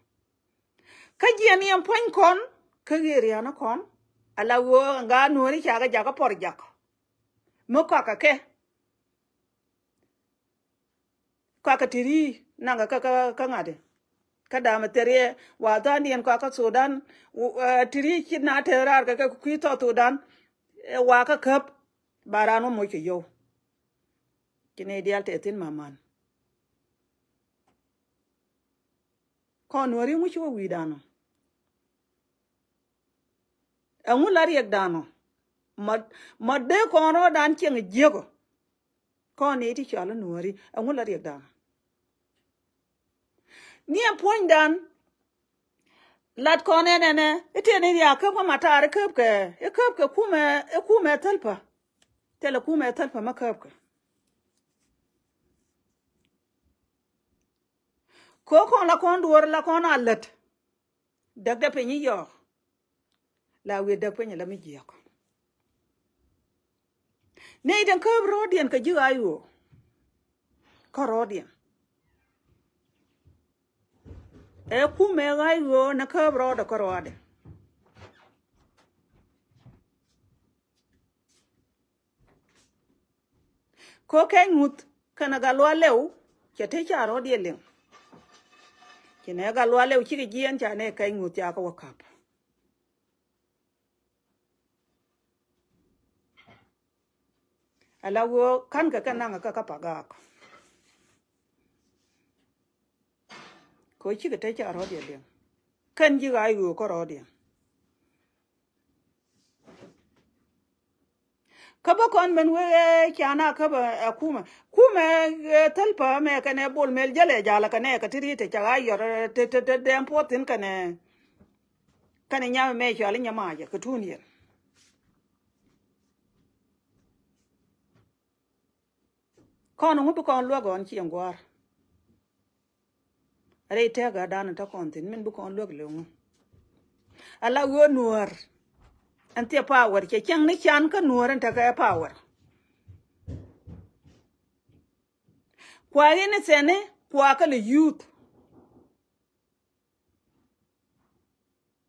Kä jiɛn yɛn puɔ̱ny kɔn kä ɣerian kɔn ala ɣöö ŋa nuɔ̱ɔ̱ri ca kɛ jakä pɔr jak. Mi kɔakä kɛ kɔakä ti ri naŋ kɛ kä, kä, kä ŋa̱t. Kä damɛ thiriɛ wa tha̱a̱ŋdiɛn kɔakä Sudan. Ti ri ci na te raar kɛ kɛ kui̱ thɔ Sudan. Ɛ wa kä käp ba raan wä moc kɛ yɔw. Ci nɛy diaal tɛth thi̱n ma̱ma̱n. Kɔn nuɔ̱ri ŋu ci wä wi̱i̱dan ɔ? Ɛŋu la riɛkdan ɔ? Ma, ma dee kɔn rɔɔdan cieŋ jiäk ɔ. Kɔn ni ti cɔal i̱ nuɔ̱ri ɛŋu la riɛkdan ɔ? Ni ɛ puɔ̱nydan. Lat kɔn ɛn ɛnɛ i̱ tëë ni riaak käp kä matar i̱ käp kɛ, i̱ käp kɛ kumɛ, i̱ kumɛ thäl pä. Thilɛ kumɛ thäl pä ma käp kɛ. Kɛ kɔn la kɔn duɔ̱ɔ̱r la kɔn a lät. Däk dɛ piny i̱ yɔɔk. La wi̱i̱ däk piny la mi jiɔk. Nɛy tin käp rɔɔdiɛn kɛ ji̱ ɣaac ɣöö. Kä rɔɔdiɛn. Ɛ kumɛ ɣaac ɣöö nɛ käp rɔɔdɛ kä rɔɔdɛ. Ko kɛc ŋuth kɛnɛ Gatluak Lɛw, cɛ te ca rɔ̱diɛn liŋ. Ci nɛ Gatluak Lɛw cikɛ jiɛɛn, ca nɛ kɛc ŋuth ca kɛ wä kap. Ala ɣöö ka̱n kɛ kɛ naŋ kɛ kä Pagak. Ko cikɛ te ca rɔ̱diɛn liŋ. Kɛn ji̱ ɣaac ɣöö kä rɔ̱diɛn. Kä bä kɔn ben wee, eh, ca na kä bä, eh, kumɛ. Kumɛ, eh, thäl pä mɛ kɛnɛ Bol Mel jälɛ jalä kɛnɛ kɛ ti ri te ca ɣaac yɔr, eh, te, te, te dɛm puɔth thi̱n kɛnɛ, kɛnɛ nyamɛ mɛ cuali nyamacɛ kɛ tuun yɛn. Kɔn ŋu bi kɔn luäk ɣɔn cieŋ gua̱a̱r. Rɛy tɛ̈kädan in te kɔn thi̱n min bi kɔn luäk lɛ ŋu. Ala ɣöö Nuäär ɛn thiɛ power, cɛ cieŋ ni can kä Nuäär ɛn tekɛ power. Kua in thiɛni kua kä lɛ youth.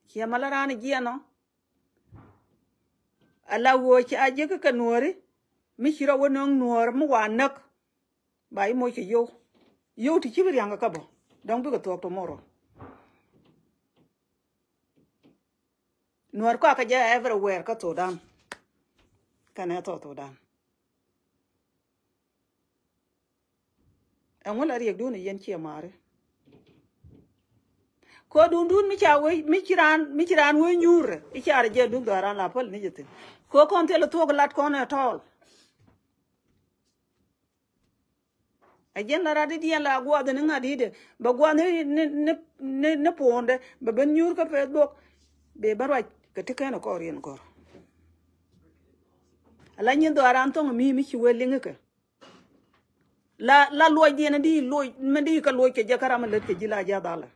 Ciɛ malä raan jiɛn ɔ. Ala ɣöö ca jiäk kɛ Nuääri mi ci rɔ wä nöŋ Nuäär mi wa näk. Ba i̱ moc kɛ yio̱w. Yio̱w ti ci bi ria̱ŋ kɛ kä bä. Dɔ̱ŋ bikɛ thuɔ̱k tomorrow. Nuäär kɔakɛ jɛ everywhere kä Thudan. Kɛnɛ thɔ Thudan. Ɛŋu la riɛkdun ɛ yɛn ciɛ maari. Kɔ dundun mi ca wee, mi ci raan, mi ci raan wee nyuur i̱ carɛ jɛ duk dhɔaaran la päl ni jɛ thi̱n. Kɔ kɔn thilɛ thuɔ̱k lat kɔn ɛ tɔɔl. Ɛ jɛn la rat i̱ diɛn la gua̱a̱th ni ŋa̱t i̱dɛ bɛ gua̱a̱th ni, ni, ni, ni, ni puundɛ bɛ ben nyuur kä Facebook. Bɛ ben ruac kɛ ti kɛn ɛ kɔɔr yɛn gɔ̱r. Ala nyin dhɔaaran thɔŋ mi, mi ci wee liŋ ikɛ. La, la luɔcdiɛn di luɔc, mɛn di kɛ luɔc kɛ jɛ kä ram mi lät kɛ ji̱ la jɛ dhalɛ.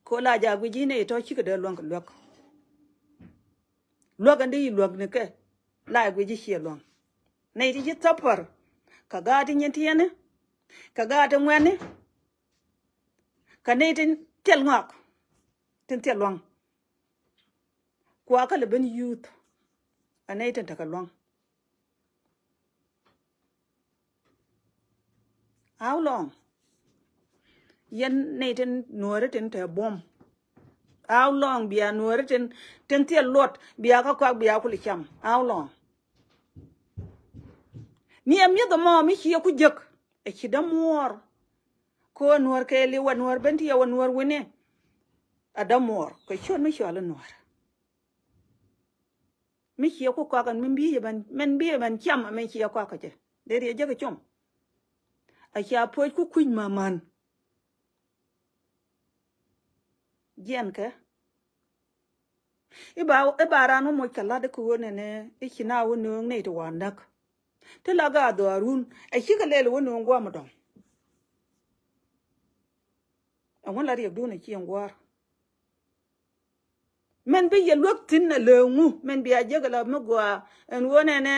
Ko la jɛ a guic ji̱ nɛy tɔ̱ cikɛ dee luäŋ kɛ luäk. Luäk ɛn di luäk ni kɛ la jɛ guic ji̱ ciɛ luäŋ. Nɛy ti ji̱ thäpär kɛ gaat ti nyin tiɛni kɛ gaat ti ŋuɛni kɛ nɛy tin thil ŋɔak tin thil luäŋ. Kua kä lɛ ben youth. Anɛ itin tekɛ luaŋ. How long? Yɛn nɛy tin Nuääri tin te buɔ̱m. How long bia Nuääri tin, tin thil luɔt bia kä kɔak bia kul cam? How long? Mi ɛ mi̱eth ɛmɔ mi ciɛ ku jek ɛ ci dämuɔɔr. Ko Nuäär kɛɛli wä Nuäär ben ti yɛ wä Nuäär wi̱ni. A dämuɔɔr kɛ ciöt mi cɔal i̱ Nuäär. Mi ciɛ ku kɔak ɛn min bi yɛ ben, min bi yɛ ben cam min ciɛ kɔak kɛ cɛ. Dee riɛ jek ɛ com. A cia puɔc ku kui̱ny ma̱män. Jiɛn kɛ. I̱ ba, i̱ ba ran wä moc kɛ lat i̱ kɛ ɣöö nɛnɛ i̱ ci na wä nööŋ nɛy ti wa näk. Ti la gaat dhɔaarun ɛ cikɛ lɛl wä nööŋ guam dɔ̱ŋ. Ɛŋu la riɛkdun ɛ cieŋ gua̱a̱r. Mɛn bi yɛ luäk thi̱n ɛ lëëŋu mɛn bia jek ɛ la mi gɔaa ɛn ɣöö nɛnɛ.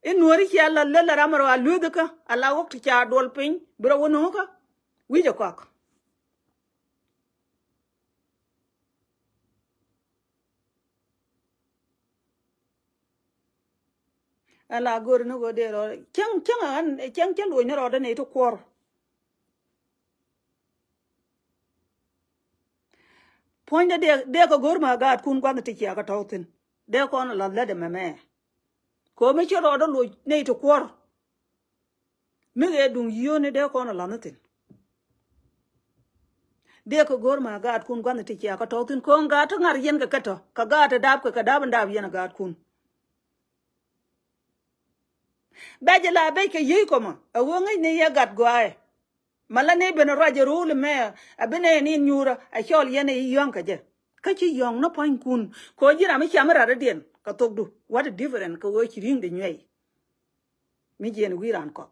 I̱ Nuääri cia la lel ɛ ram rɔ a lueth kä a la ɣɔk ti ca duɔl piny bi rɔ wä nööŋ kä wi̱c ɛ kɔak. Ala go̱r ni go̱r dee rɔ cäŋ cäŋ an cäŋ cä luɔ̱ny ni rɔ dee ni ti kuɔr. Puɔ̱nydɛ dee, dee kɛ go̱r ma gaatkun gua̱th ti cia kɛ tɔ̱w thi̱n. Dee kɔn la lät ɛmɛ mɛ. Ko̱ mi ci rɔɔdä loc nɛy ti kuɔr. Mi ɣee duŋ yio̱o̱ni dee kɔn la la̱th ni thi̱n. Dee kɛ go̱r ma gaatkun gua̱th ti cia kɛ tɔ̱w thi̱n. Ko̱ gaat ti ŋa̱r yɛn kɛ kɛ tɔ̱. Kɛ gaat ti daap kɛ kɛ daap in daap yɛn a gaatkun. Bɛc la bɛc kɛ yiey kɔmä a ɣöö ŋäcni yɛ gat gɔaaɛ. Malä ni ben ruac ɛ ro̱o̱l mɛ a bi nɛ ni nyuurä a cɔl yɛn i̱ yɔ̱ŋ kɛ jɛ. Kä ci yɔ̱ŋ ni pua̱nykun kɛ ɣöö ji̱n ram mi cam mi rat rɔ̱diɛn kɛ thokdu. What a different kɛ ɣöö ci ri̱ŋ di nyuɛy. Mi jiɛn wi̱i̱ raan kɔk.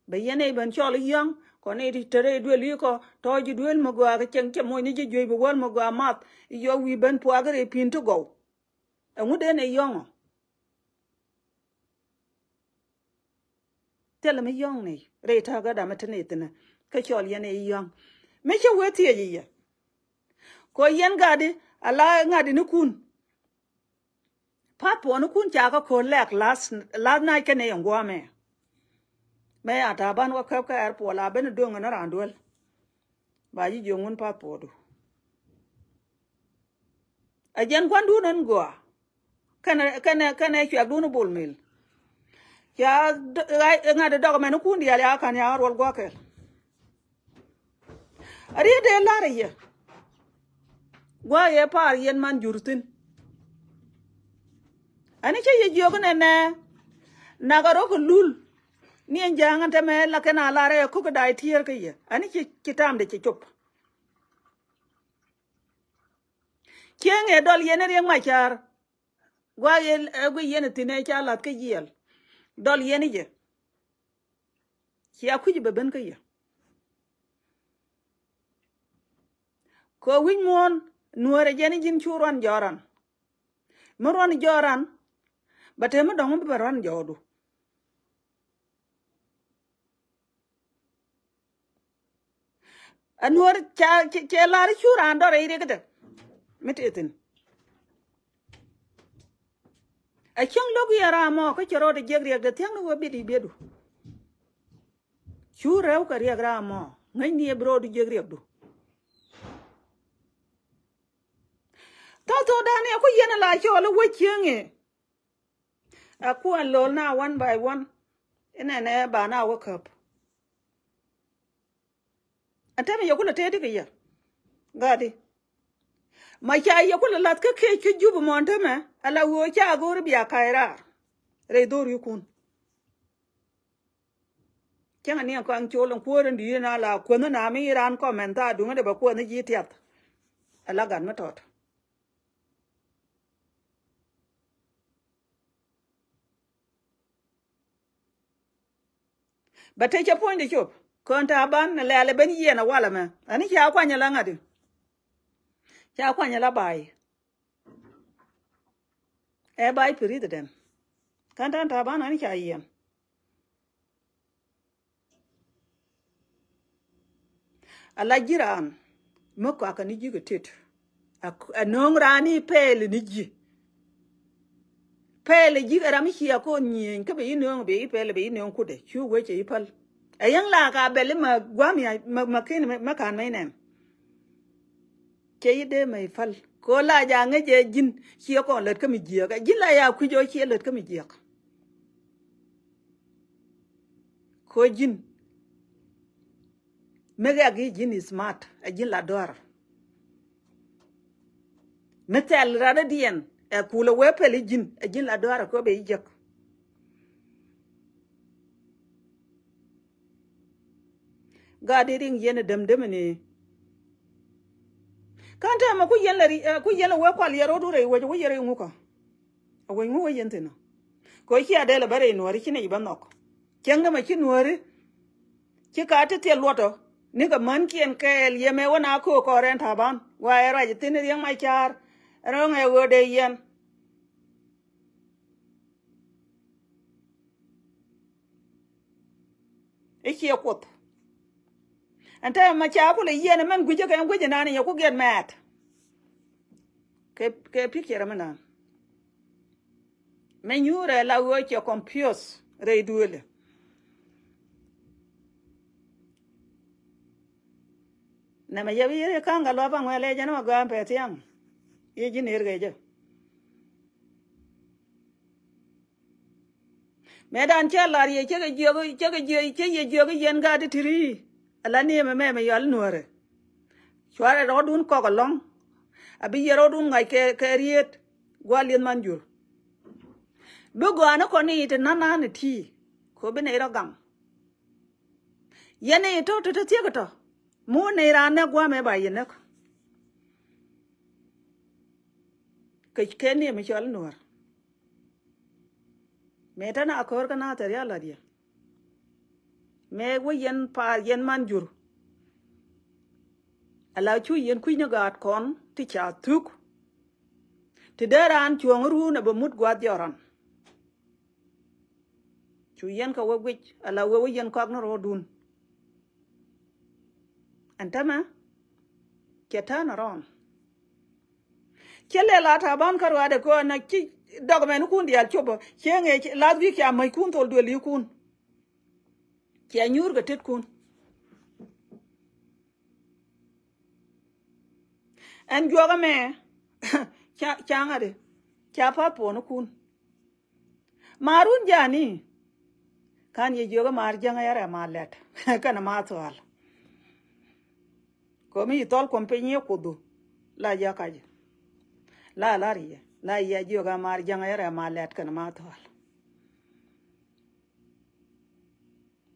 Bɛ yɛn ɛ ben cɔl i̱ yɔ̱ŋ kɔn i̱ ti te rɛy duel i̱ kɔ tɔ̱ ji̱ duel mi gɔaa kɛ cieŋ cɛ moc ni ji̱ juey bi wäl mi gɔaa math i̱ yɔ wi̱i̱ ben puakä rɛy pi̱n ti gɔw. Ɛŋu den ɛ yɔ̱ŋɔ? Thilɛ mi yɔ̱ŋ ni rɛy ta̱a̱ gat dam mi te ni thi̱n kä cɔl yɛn ɛ yɔ̱ŋ. Mi cä wee thiec i̱ yɛ. Kɔ yɛn gat di Ala ŋa̱t inikun. Path puɔnikun ca kä ko̱r lɛk last, last night kɛnɛ yɛn guamɛ. Mɛ a Taban wä käp kä airport la ben do̱ŋ ni raan duel. Ba ji̱ jiök ŋun path puɔdu. A jɛn guandun ɛn gɔaa. Kɛnɛ, kɛnɛ, kɛnɛ cuɛkdun Bol Mel. Ca ŋa̱t dɔk mɛn kun diaal ya kan ya ruɔl gua̱kɛl. A riet dee lar a yɛ. Gua̱a̱ yɛ pa̱a̱r yɛn man jur thi̱n. Ani cä yɛ jiök nɛnɛ. Nak a rɔ kɛ lul. Ni ɛn ja̱a̱ŋ ɛn tɛmɛ la kɛn a lar ɛ ko̱k kɛ da̱a̱ tiɛɛr kä yɛ. Ani ci, ci tamdɛ ci cop. Cieŋ ɛ dɔl yɛn ɛ Riek Macar. Gua̱a̱ yɛ ɛ guiy yɛn ɛ thi̱n ɛ ca lath kä jiɛl. Dɔl yɛn i̱ jɛ. Cia kui̱c bɛ ben kä yɛ. Kɛ wi̱c muɔ̱ɔ̱n nuäärɛ jɛn i̱ ji̱n cu ruan jɔɔran. Mi ruan jɔɔran bɛ te mi dɔ̱ŋ mi bɛ ruan jɔɔdu. Ɛ nuɔ̱ɔ̱r ca cɛ lar cu raan dɔr rɛy riɛk kɛ tɛ mi tëë thi̱n. Ɛ cäŋ lo̱k yɛ ram mɔ kä cɛ rɔɔd jiɛk riɛk tɛ thiäŋni wä biɛt i̱ biɛtdu. Cu rɛw kɛ riɛk ram mɔ ŋäcni ɛ bi rɔɔd jiɛk riɛkdu. Tɔ̱ tho̱o̱dan ɛ ku yɛn ɛ la cɔɔl ɛ wä cieŋ ɛ. A kuan lo̱l na one by one. Inɛnɛ ba na wä käp. Ɛn tämɛ yɛ kulɛ tëëdi kɛ yɛ. Gadi. Ma ca yɛ kulɛ lath kä kec kä jup mɔn tämɛ ala ɣöö ca go̱o̱ri bia ka̱c raar. Rɛy dho̱r yikun. Cäŋɛ ni ɛn kɔaŋ col ɛn kuäär ɛn di̱i̱t ɛn ala kuänh ɛn ami ran kɔmɛn thaar duŋä dee bɛ kuänh ji̱ tiath. Ala gat mi tɔt. Bɛ te cɛ puɔ̱nydɛ cop kön Taban lɛl ɛ ben yiɛn ɛ walɛ mɛ ani ca kuany ala ŋa̱di. Ca kuany ala ba̱a̱y. Ɛ ba̱a̱y president kän tän Taban ani ca yiɛn. Ala ji̱ raan mi kɔakɛ ni ji̱ kɛ tet. A nööŋ raan i̱ pɛɛl ni ji̱. Pɛɛl ji̱ kɛ ram mi cia ko̱n nyiëëny kä bɛ i̱ nööŋ bɛ i̱ pɛɛl bɛ i̱ nööŋ kutdɛ cu wecɛ i̱ päl. Ɛ yäŋ la ka bɛl i̱ ma gua̱a̱m ya ma ken ma ka̱n ma i̱ nɛn. Cɛ i̱ dee ma i̱ päl kɛ ɣöö la ja ŋäc ɛ ji̱n ciɛ kɔn lät kä mi jiääk ɛ ji̱n la ya kui̱c ɣöö ciɛ lät kä mi jiääk. Kɛ ɣöö ji̱n mi gɛ̈k i̱ ji̱n i̱ smart ɛ ji̱n la dɔ̱a̱r. Mi thɛl rat rɔ̱diɛn ɛ kulɛ wee pɛl i̱ ji̱n ɛ ji̱n la dɔ̱a̱r ɛ kɛ ɣöö bɛ i̱ jiäk. Gaat di riŋ yɛn ɛ däm dämɛ ni. Kän täämɛ ku yɛn lɛ ri, eh, ku yɛn lɛ wee kual yɛ rɔɔdu rɛy wec wec yɛ rɛy ŋukä. A wec ŋu wec yɛn thi̱n ɔ. Kɛ cia dee lɛ bä rɛy nuɔ̱ɔ̱ri ci nɛy bä nhɔk. Cieŋ dämɛ ci nuɔ̱ɔ̱ri. Ci ka ti thil luɔt ɔ. Ni kɛ mänkiɛn kɛɛl yɛ mɛ wä na köök kɔɔrɛn Taban. Wa ɛ ruac thi̱n Riek Macar. Röŋ ɛ ɣöö dee yɛn. I̱ ciɛ kuoth. Ɛn täämɛ ca kulɛ yiɛn ɛmɛn gui̱cä kɛ ɛn gui̱cä nani yɛ ku giɛt mɛɛt. Kɛ, kɛ picture ɛmɛ naan. Mɛ nyuurɛ la ɣöö cɛ confuse rɛy duëëlɛ. Nɛmɛ yɛ bi yɛ ka̱ŋ kɛ luɔp aŋuɛ lɛ jɛn mɛ gɔaa pɛ thiaŋ. Yɛ ji̱ ner kɛ jɛ. Mëë dan cä lar yɛ cä kɛ jiök, cä kɛ jiök, cä yɛ jiök yɛn gaat ti ti̱ri. Ala ni mɛ mɛ mɛ yɔal nuɔ̱ɔ̱rɛ. Cuarɛ rɔɔdun kɔk ɛlɔ̱ŋ. A bi yɛ rɔɔdun ŋa̱c kɛ, kɛ rieet. Gua̱a̱ lieth man jur. Bi gɔaa ni kɔn ni ti na̱n na̱n ti. Kɛ ɣöö bi nɛy rɔ gaŋ. Yɛn i̱ tɔ̱ ti te thiek tɔ̱. Mi wä nɛy raan näk gua̱a̱mɛ ba yɛ näk. Kɛ kɛ ni mi cɔl nuɔ̱ɔ̱r. Mëë tɛn a ko̱r kä na thɛr ya la̱t yɛ. Mëë wä yɛn pa̱a̱r yɛn man jur. Ala cu yɛn kui̱ny ni gaat kɔn ti ca thuk. Ti dee raan cuɔ̱ɔ̱ŋ ruun a bɛ mut gua̱a̱th jɔran. Cu yɛn kɛ wä guic ala wee wä yɛn kɔak ni ro̱o̱dun. Ɛn tämɛ cɛ turn around. Cɛ lɛ la Taban kä ruaadɛ kɛ ɣöö na ci dɔk mɛn kun diaal copä. Cɛ ŋee last week ca mäc kun thol duël yi kun. Cia nyuur kɛ tet kun. Ɛn juɔk ɛmɛ ca, ca ŋa̱t i̱ ca path puɔ̱n ikun. Marun jani. Kan yɛ jiök i̱ mar jäŋä yɛ rɛm a lɛt kɛnɛ ma thual. Komi yi thɔl kuɔm piny yɛ kudhu. La jɛ kac. La lar yɛ la yɛ jiök a mar jäŋä yɛ rɛm a lɛt kɛnɛ ma thual.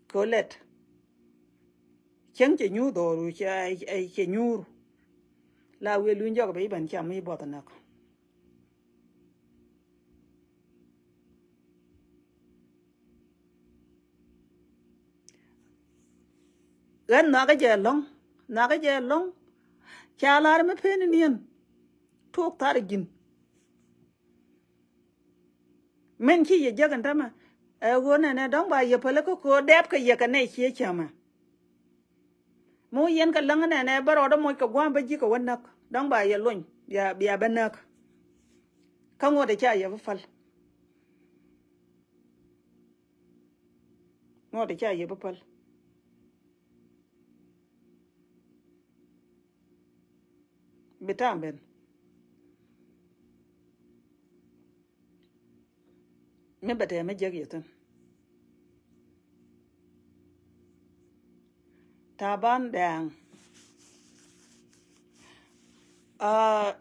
Kɛ ɣöö lɛt cäŋ cɛ nyuur dhɔru cɛ, cɛ nyuur. La wi̱i̱ luny jɔk bɛ i̱ ben cam i̱ buɔth näk. Ɣän nhɔakä jɛ ɛlɔ̱ŋ, nhɔakä jɛ ɛlɔ̱ŋ. Ca lar mi pen iniɛn tuɔɔk thar ji̱n. Min ci yɛ jek ɛn tämɛ ɛ ɣöö nɛnɛ dɔ̱ŋ ba yɛ päl kä ko̱o̱r dɛp kɛ yɛ kɛ nɛy cië cämɛ. Mi wä yɛn kɛ läŋ nɛnɛ bä rɔɔdä moc kɛ gua̱a̱m bä ji̱ kɛ wä näk dɔ̱ŋ ba yɛ lony bia, bia bä näk. Kä ŋuɔ̱t ɛ ca yɛ bä päl. Ŋuɔ̱t ɛ ca yɛ bä päl. Bi tam ben. Mi bɛ tɛmɛ jek yɛ thin. Taban dɛɛŋ. Aa,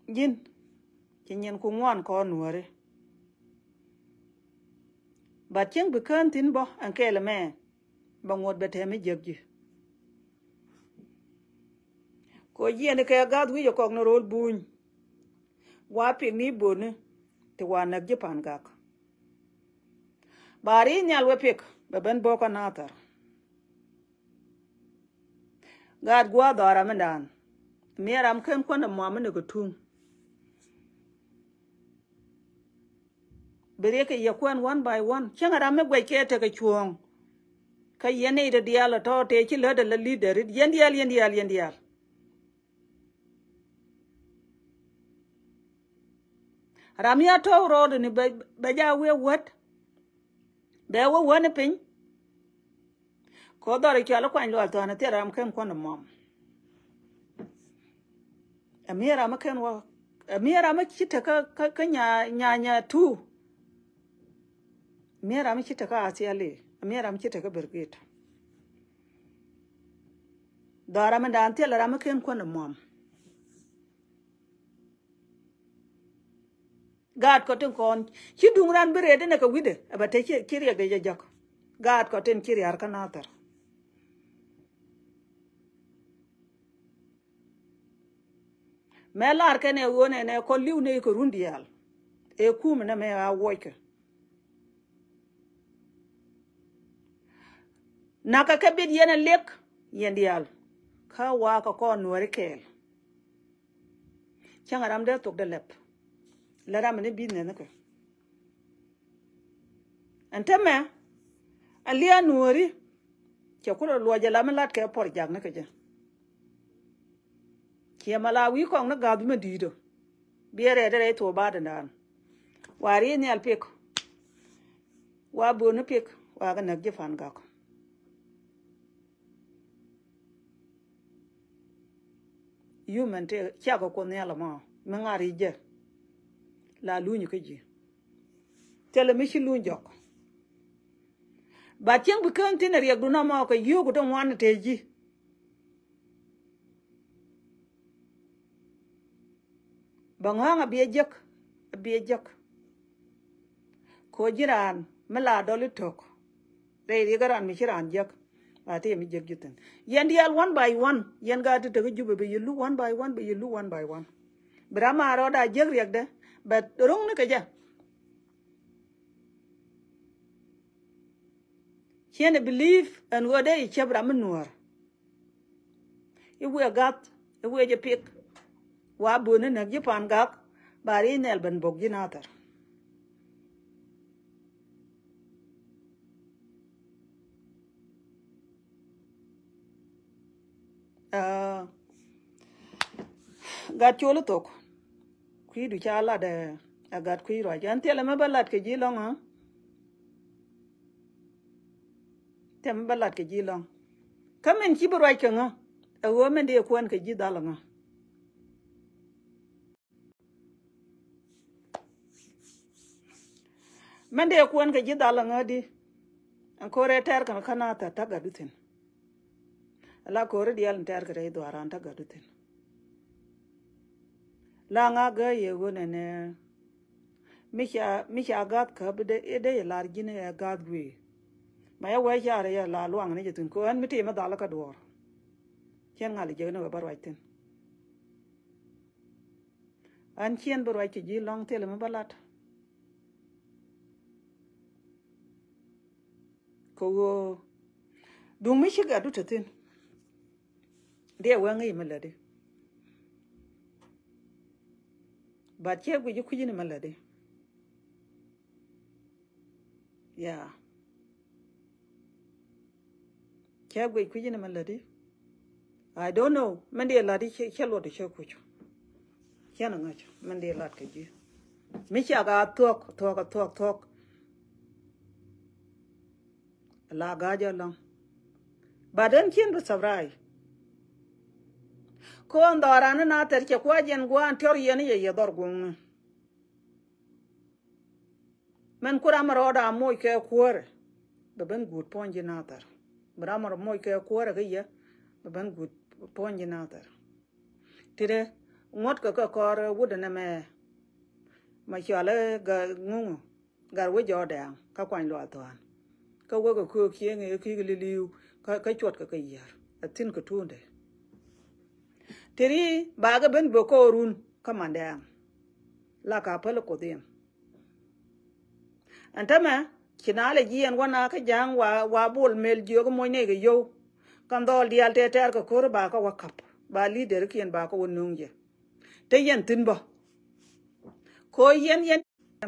ji̱n ci nyin ku ŋuan kɔn nuɔri. Bat cieŋ bi kään thi̱n bä ɛn kɛɛl ɛmɛ. Bɛ ŋuɔ̱t bɛ tɛm i̱ jiäk ji̱. Kɛ ɣöö jiɛn kɛ gath wi̱c ɛ kɔk ni ro̱l buny. Wa pik ni bööni ti wa näk ji̱ Pan Gak. Ba ri̱i̱ nhial wä pik bɛ ben bo̱o̱k kä Nathɛr. Gaat gua̱a̱th dhɔra mindan. Miɛ ram ken kuändɛ muam mi ni kɛ tuŋ. Bi riɛk kɛ yɛ kuɛn one by one. Cäŋ ram mi guɛc kɛ tekɛ cuɔ̱ɔ̱ŋ. Kä yɛn nɛy ti diaal ɛ tɔ̱ tëë ci lätdɛ la leader it. Yɛn diaal, yɛn diaal, yɛn diaal. Ram ya tɔ̱ rɔɔdɛ ni bɛ, bɛ ja wiɛ wät. Bɛ wä wäni piny. Kɛ ɣöö dhɔr i̱ cɔal i̱ kuany lual thua̱a̱n i̱ thil ram ken kuändɛ muam. Ɛ mi ram i̱ ken wä, ɛ mi ram i̱ ci tekä kä, kä nya, nya, nya tu. Mi ram i̱ ci tekä a thiali, ɛ mi ram i̱ ci tekä berget. Dhɔr ram i̱ dan thil ram i̱ ken kuändɛ muam. Gaat kɔ tin kɔn ci duŋ ran bi rɛɛt inɛ kɛ wi̱dɛ ɛ bɛ te ci, ci riɛkdɛ jɛ jɔk. Gaat kɔ tin ci riar kä Nathɛr. Mɛ lar kɛn ɛ ɣöö nɛnɛ kɔ li̱w nɛ ikɛ run diaal. Ɛ kum nɛ mɛ a wuɔckɛ. Nakä kɛ bit yɛn ɛ liɛk yɛn diaal. Kä wakä kɔn nuɔri kɛɛl. Cäŋ ram dee thok dee lɛp. Lɛ ram ni business ni kɛ. Ɛn tämɛ a liaa nuɔri. Cɛ kulɛ luɔc jɛ lam mi lat kɛ pɔr jak ni kɛ jɛ. Ciɛ ma la wi̱i̱ kɔŋ ni gath mi di̱i̱t ɔ. Biɛ rɛɛt rɛy thok baat in daan. Wa ri̱i̱ nhial pik. Wa bööni pik wa kɛ näk ji̱ Pan Gak. Yumɛn tëë cakɔ Kuoth Nhial ɛmɔ mi ŋa̱r i̱ jɛ. La luny kä ji̱. Thilɛ mi ci luny jɔk. Ba cieŋ bi kään thi̱n ɛ riɛkdun ɛmɔ kɛ yio̱o̱k ti ŋuan tëë ji̱. Bɛ ŋɔ̱a̱ŋ a biɛ jiäk, a biɛ jiäk. Koci raan mi la dɔl i̱ tök. Rɛy riɛk ran mi ci raan jiäk. Ba tëë mi jiäk ji̱ thi̱n. Yɛn diaal one by one. Yɛn gaat ti tek i̱ Jubɛ bɛ yɛ lu one by one, bɛ yɛ lu one by one. Bi ram a rɔɔd a jiäk riɛkdɛ. Bɛ ro̱ŋ ni kɛ jɛ. Ciɛn ɛ believe ɛn ɣöö dee i̱ cäp ram mi nuäär. I̱ wiɛ gath, i̱ wiɛ jɛ pik. Wa bööni näk ji̱ Pan Gak, ba ri̱i̱ nhial ben bok ji̱ Nathɛr. Aa, Gat col ithok. Kui̱du ca lat ɛ, ɛ gat kui̱ ruac. Ɛn thilɛ mi bä lat kɛ ji̱ lɔ̱ŋ ɛ. Thilɛ mi bä lat kɛ ji̱ lɔ̱ŋ. Kä min ci bi ruac kɛ ŋä. Ɛ ɣöö min dee kuɛn kɛ ji̱ dhal ŋä. Min dee kuɛn kɛ ji̱ dhal ŋä di. Ɛn ko̱rɛ tɛr kɛn kä na thɛr ta̱k gat du thi̱n. Ala ko̱ri diaal in tɛr kɛ rɛy dhuaaran ta̱k gat du thi̱n. La ŋa gä yɛ ɣöö nɛnɛ. Mi ca, mi ca gath käp i̱ dee, i̱ dee yɛ lar ji̱n ɛ gath guiy. Ma yɛ wee carɛ yɛ la luaŋ ni jɛ thi̱n kɛ ɣän mi ti mi dhal kä duɔ̱ɔ̱r. Cɛn ŋa̱l jɛ ni wee bä ruac thi̱n. Ɣän ciɛn bä ruac kɛ ji̱ lɔ̱ŋ thilɛ mi bä lat. Kɛ ɣöö duŋ mi ci gat du te thi̱n. Diɛ wee ŋäc mi lätdi. But cɛ guic i̱ kui̱c ni mi lätdi. Yeah. Cɛ guic kui̱c ni mi lätdi. I don't know. Min diɛ lat i̱ cɛ, cɛ luɔt i̱ cɛ kuc. Cɛn a ŋäc min diɛ lat kɛ ji̱. Mi cia ka thuɔ̱k, thuɔ̱k, thuɔ̱k, thuɔ̱k. La ga̱a̱c alɔ̱ŋ. But ɛn cien bi surprise. Ko̱n dhɔran ni na thɛr cɛ kua̱c yɛn gua̱a̱n tiɔr yɛn yɛ yɛ dhɔr guŋni. Mɛn ku ram rɔɔda moc kɛ kuäärɛ. Bɛ ben guut puɔ̱ny ji̱ na thɛr. Bɛ ram rɔ moc kɛ kuäärɛ kä yɛ. Bɛ ben guut puɔ̱ny ji̱ na thɛr. Ti dee ŋuɔ̱t kɛ kɛ kɔr wut ɛnɛ mɛ. Ma cɔal ɛ gat ŋuŋu. Gat wec jɔɔdɛɛŋ kä kuany luaal thua̱a̱n. Kä wek ɛ köök cieŋ ɛ ki̱i̱k lili̱w kä, kä cuɔt kɛ kɛ yiär. Ɛ thi̱n kɛ tuundɛ. Ti ri bakɛ ben bek kɔɔrun kä mandɛɛŋ. La ka päl kuoth in. Ɛn tämɛ ci na lɛ jiɛɛn wä na kä ja̱a̱ŋ wa, wa bol mel jiök moc nɛy kɛ yio̱w. Kɛn dhɔɔl diaal tɛɛr tɛɛr kɛ ko̱r ba kä wä ka̱p ba li̱i̱dɛr kiɛn ba kä wä nöŋ jɛ. Te yɛn thi̱n bä. Ko yɛn yɛn.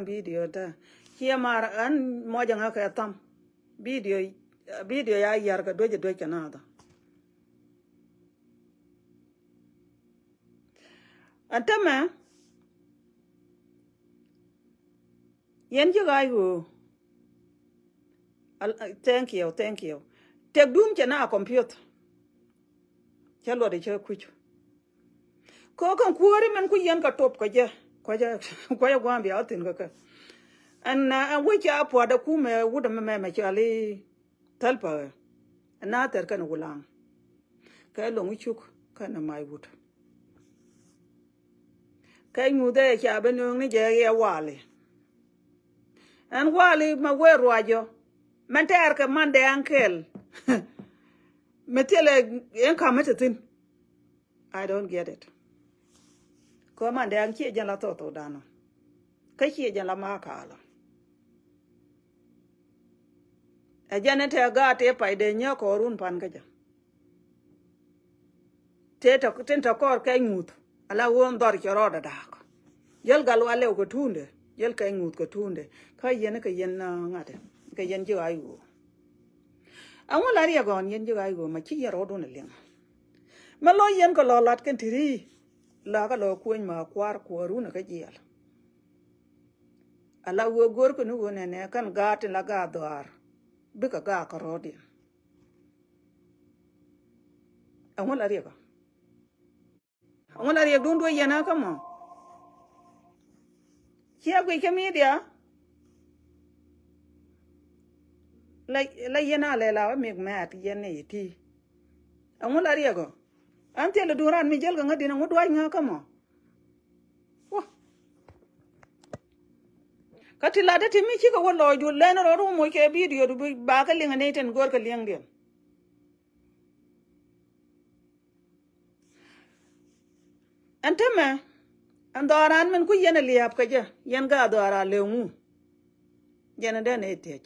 Video ta ciɛ mar an mɔcɛ ŋa kɛ tham. Video, video ya yar kɛ duec duec kɛ na tha. An tämɛ. Yɛn ji̱ ɣaac ɣöö. Al-, thank you, thank you. Tɛk duum cɛ na computer. Cɛ luɔt cɛ kuc. Kɛ kɛn kuääri mɛn ku yɛn kɛ top kɛ jɛ. Kuecä, kuecä gua̱a̱m bia wä thi̱n kɛ kɛ. Ɛn, ɛn wec ca pua̱t ɛ kumɛ wut ɛmɛ mɛ mɛ cɔal i̱ thäl päkɛ. Ɛn na thɛr kɛn wulaŋ. Kɛ lo̱ŋ i̱ cuk kɛn ɛ mac wut. Kɛ nyuuth ɛ ca ben nööŋ ni jɛ yɛ wali. Ɛn wali ma wee ruacɔ. Mɛn tɛɛr kɛ mandɛ aŋkɛl. Mɛ thilɛ ɛn ka̱m mi te thi̱n. I don't get it. Kɛ mandɛ aŋ ciɛ jɛn la thok thok danɔ. Kä ciɛ jɛn la ma kalɔ. Ɛ jɛn in te gaat tëë pay dee nyääk kɔɔrun pan kä jɛ. Tëë tɔ, tin tɔ kɔɔr kɛ nyuuth. Ala ɣöö in dhɔr cɛ rɔɔdɛ da̱a̱k. Jäl gal wa lɛw kɛ tuundɛ. Jäl kɛ nyuuth kɛ tuundɛ. Kä yɛn kɛ yɛn, ah, ŋa̱tɛ. Kɛ yɛn ji̱ ɣaac ɣöö. Ɛŋu la riɛk ɣɔn yɛn ji̱ ɣaac ɣöö ma ci yɛn rɔɔdun ɛ liŋ. Mɛ lɔ yɛn kɛ lɔ lat kɛn ti ri. La kɛ lɔ kueny ma kua̱r kuäärun ɛ kä jiɛl. Ala ɣöö go̱o̱r kɛ ni ɣöö nɛnɛ kɛn gaat tin la gaat dhɔaar. Bikɛ gaat kɛ rɔɔdiɛn. Ɛŋu la riɛk ɣɔn. Ŋun a riɛk dun duec yɛn a kä mɔ. Ciɛ guic kä media. La, la yɛn a lɛ la wä mik mɛt yɛn ni ti. Ŋun a riɛk ɔ. An thil dun ran mi jäl kɛ ŋä din ŋun duac ŋä kä mɔ. Wä. Kä ti lat ti mi cikɛ wä lɔɔc du lɛn rɔ ru moc kɛ video du bi ba kä liŋ ni tin gör kɛ liŋ diɛn. Ɛn tämɛ, ɛn dhɔran min ku yɛn a lia̱a̱p kɛ jɛ, yɛn gaa dhɔran lëŋu. Jɛn a den ɛ thiec.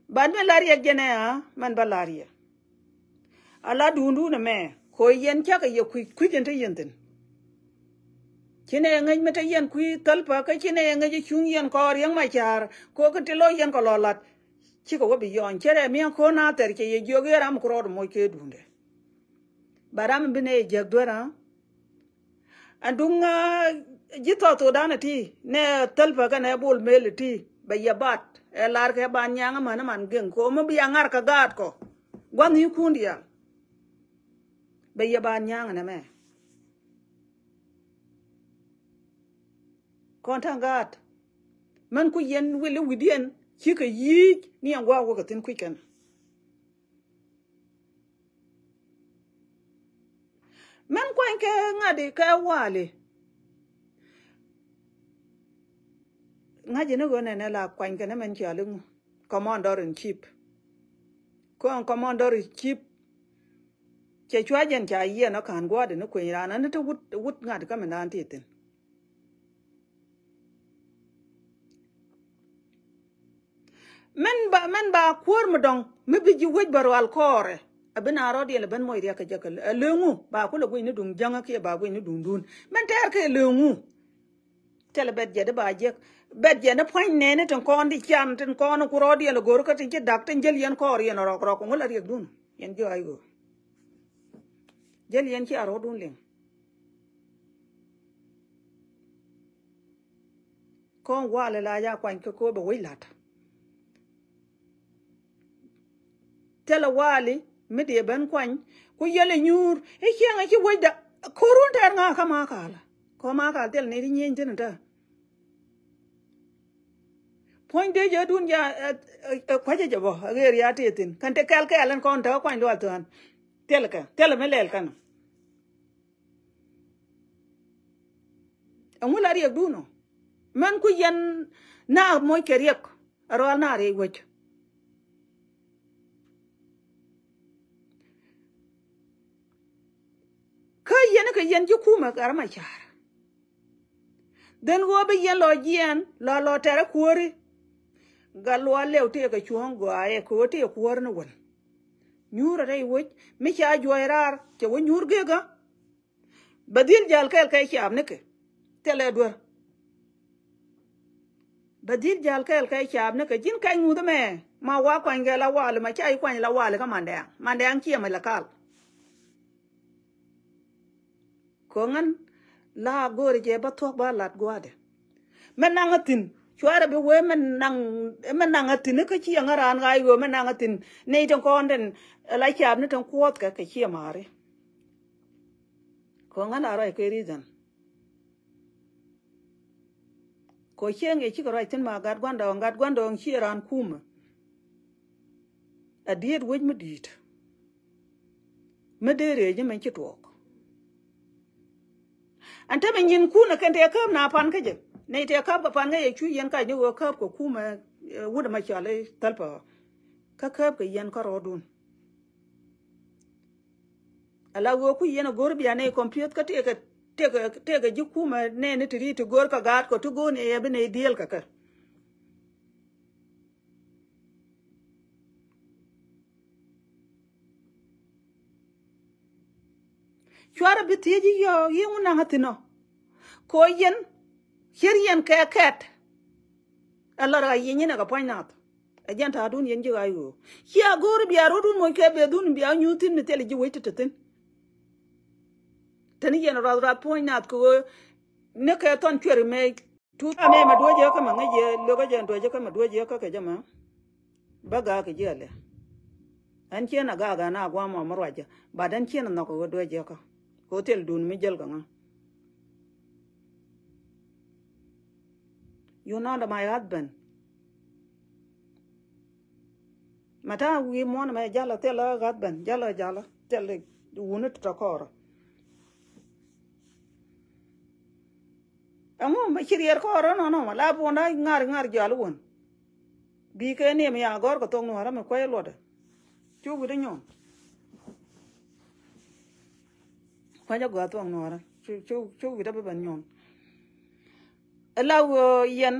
Bat min la riɛk jɛn ɛ a, mɛn ba la riɛk. A la duundun ɛmɛ, ko yɛn cakɛ yɛ kui̱c, kui̱c in te yɛn thi̱n. Ci nɛ yɛ ŋäc mi te yɛn kui̱ thäl pa, kä ci nɛ yɛ ŋäc cuŋ yɛn kɔɔr yɛn ma ca̱a̱r, ko kä ti lɔ yɛn kɔ lɔ lat. Cikɛ wä bi yɔɔny cɛ rɛ mia̱ ko̱n a thɛr cɛ yɛ jiök yɛ ram ku rɔɔd moc kɛ duundɛ. Ba ram bi nɛ jiäk duer, aa. Ɛn duŋ, aa, ji̱ thɔɔk thokdan ɛ ti nɛ thäl pä kɛnɛ bol mel ɛ ti bɛ yɛ bat ɛ lar kɛ ban nyaŋ ɛmän ɛmän geŋ kɛ ɣöö mi bi a ŋa̱r kɛ gaat kɔ. Gua̱n nhi̱i̱kun diaal bɛ yɛ ban nyaŋ ɛnɛ mɛ. Kɔn ta̱ŋ gaat mɛn ku yɛn wil i̱ wi̱diɛn cikɛ yi̱i̱c ni ɛn gua̱a̱k wä kɛ thi̱n kui̱c kɛn. Mɛn kuany kɛ ŋa̱t kɛ wali. Ŋa̱c ni ɣöö nɛnɛ la kuany kɛ ni mɛn ciali ŋu. Commander in chief. Kɔn commander in chief. Cɛ cua jɛn ca yiɛn ɔ ka̱n gua̱a̱di ni kueny raan ani ti wut, wut ŋa̱t kä mɛn raan ti thi̱n. Mɛn ba, mɛn ba kuäär mi dɔ̱ŋ mi bi ji̱ wec bä rual kɔɔrɛ. A bi na rɔɔdiɛn lɛ ben moc riɛk kɛ jɛ kɛ leŋu ba kulɛ guic ni duŋ jäŋä kiɛ ba guic ni duŋ duun. Mɛn tɛɛr kɛ leŋu. Thilɛ bɛt jɛ di ba jek bɛt jɛ ni pua̱ny nɛɛni tin kɔn di can tin kɔn ku rɔɔdiɛn lɛ go̱r kä tin ci da̱k tin jäl yɛn kɔɔr yɛn rɔk rɔk ŋu la riɛk dun yɛn ji̱ ay ɣöö jäl yɛn ci a rɔɔdun liŋ. Kɔn wali la ja kuany kä ko̱o̱p ɛ wec la̱t. Thilɛ wali mi diɛ ben kuany ku yɛl ɛ nyuur i̱ ciɛŋ ɛ ci wecda. Ko̱run tɛɛr ŋa̱a̱ kä ma ka̱a̱lä kɔ ma ka̱a̱l thilɛ ni ti nyieny thi̱n tä. Puɔ̱ny dee jɛ dun ja ɛ, ɛ, ɛ, kuacä jɛ bä ɛ ɣeer ya tëë thi̱n kɛn te kɛl kɛɛl ɛn kɔn te kä kuany lual thuan. Thilɛ kɛ thilɛ mi lɛl kɛn. Ɛŋu la riɛkdun ɔ mɛn ku yɛn na moc kɛ riɛk. Ɛ rual na riɛk wec. Kä yɛn kä yɛn ji̱ kumɛ kɛ ram a ca̱r. Dhen ɣöö bi yɛn lɔ jiɛɛn lɔ lɔ tɛrɛ kuääri. Gat lual lɛw tëëkɛ cuɔ̱ɔ̱ŋ gɔaaɛ kɛ ɣöö tëë kuäär ni wän. Nyuur a rɛy wec mi ca juɔc raar cɛ wä nyuur gekä. Bɛ dhil jal kɛɛl kɛ caap nikɛ thilɛ duer. Bɛ dhil jal kɛɛl kɛ caap nikɛ ji̱n kɛc ŋuth ɛmɛ ma wa kuany kɛ la wali ma ca i̱ kuany la wali kä mandɛɛŋ mandɛɛŋ ciɛ mɛ la kal. Ko̱ŋän la go̱o̱ri jɛ bä thuɔ̱k bä lat gua̱a̱dɛ. Mɛ naŋ a thi̱n cuarɛ bi wee mɛ naŋ, mɛ naŋ a thi̱n kä ciɛ ŋä raan ɣa̱c ɣöö mɛ naŋ a thi̱n nɛy tin kɔn tin la caap ni tin kuɔth kɛ kɛ ciɛ ma̱a̱ri. Ko̱ŋän a ruac kɛ reason. Kɔ cieŋ yɛ cikɛ ruac thi̱n ma gat gua̱ndɔɔŋ gat gua̱ndɔɔŋ ciɛ raan kumä. A diet wec mi di̱i̱t. Mi dee rëë ji̱ mɛn ci tuɔɔk. Ɛn te mi nyin kun ɛ kɛn tëë käp na pan kä jɛ nɛy tëë käp kɛ pan kä jɛ cu yɛn kac ni ɣöö käp kɛ kumɛ. Wut ɛmɛ cɔal i̱ thäl pɛ ɣä kä käp kɛ yɛn kä rɔɔdun. Ala ɣöö ku yɛn a go̱r bia nɛy kɔmpiöth kä tëëkɛ tëëkɛ tëëkɛ ji̱ kumɛ nɛɛni ti ri ti go̱r kä gaat kɔ ti go̱o̱r ni ɛ bi nɛy diëël kɛ kɛ. Cuarɛ bi thiec i̱ yɔɔ yiëŋ wun naŋ a thi̱n ɔ. Kɔ yɛn cier yɛn kɛ kɛt. Ɛ lɔr a yiëny inɛ kɛ puɔ̱ny nath. Ɛ jɛn ta̱a̱dun yɛn ji̱ ɣa̱c ɣöö cia go̱o̱r bia ro̱dun moc kɛ bɛ dhun bia nyuuth thi̱n mi thil ji̱ wec ti te thi̱n. Teni yɛn ruath ruath puɔ̱ny nath kɛ ɣöö ni kɛ thɔn cuer mɛ. Tu amɛ mɛ duɔ̱c yɛ kä mɛ ŋäc yɛ lokä jɛ duɔ̱c yɛ kä mɛ duɔ̱c yɛ kä kɛ jɛ mɛ. Bä gaak kɛ ji̱ alɛ. Ɛn ciɛn a gaak ɛn a guam mɔ mɛ ruacä. But ɛn ciɛn a nhɔk kɛ ɣöö duɔ̱c yɛ kä. Kɛ ɣöö thil duun mi jäl kɛ ŋä. You not my husband. Mɛ ta̱a̱ wi̱i̱ muɔ̱n mɛ jalä thilɛ husband jalä jalä thilɛ wuni tɔ̱tɔ̱ kɔɔrä. Ɛŋu mɛ ci riɛr kɔɔrä nɔnɔ mɛ la puɔ̱nda ŋa̱r ŋa̱r jɔal wän. Bi kɛ ni mɛ ya gɔr kɛ thok nuɔ̱ɔ̱rä mɛ kuecä luɔtdɛ. Cu wi̱dä nyuɔ̱n. Kuecä gɔaa thok nuɔ̱ɔ̱rä cu cu cu wi̱dä bi ben nyuɔ̱n. Ɛ la ɣöö yɛn.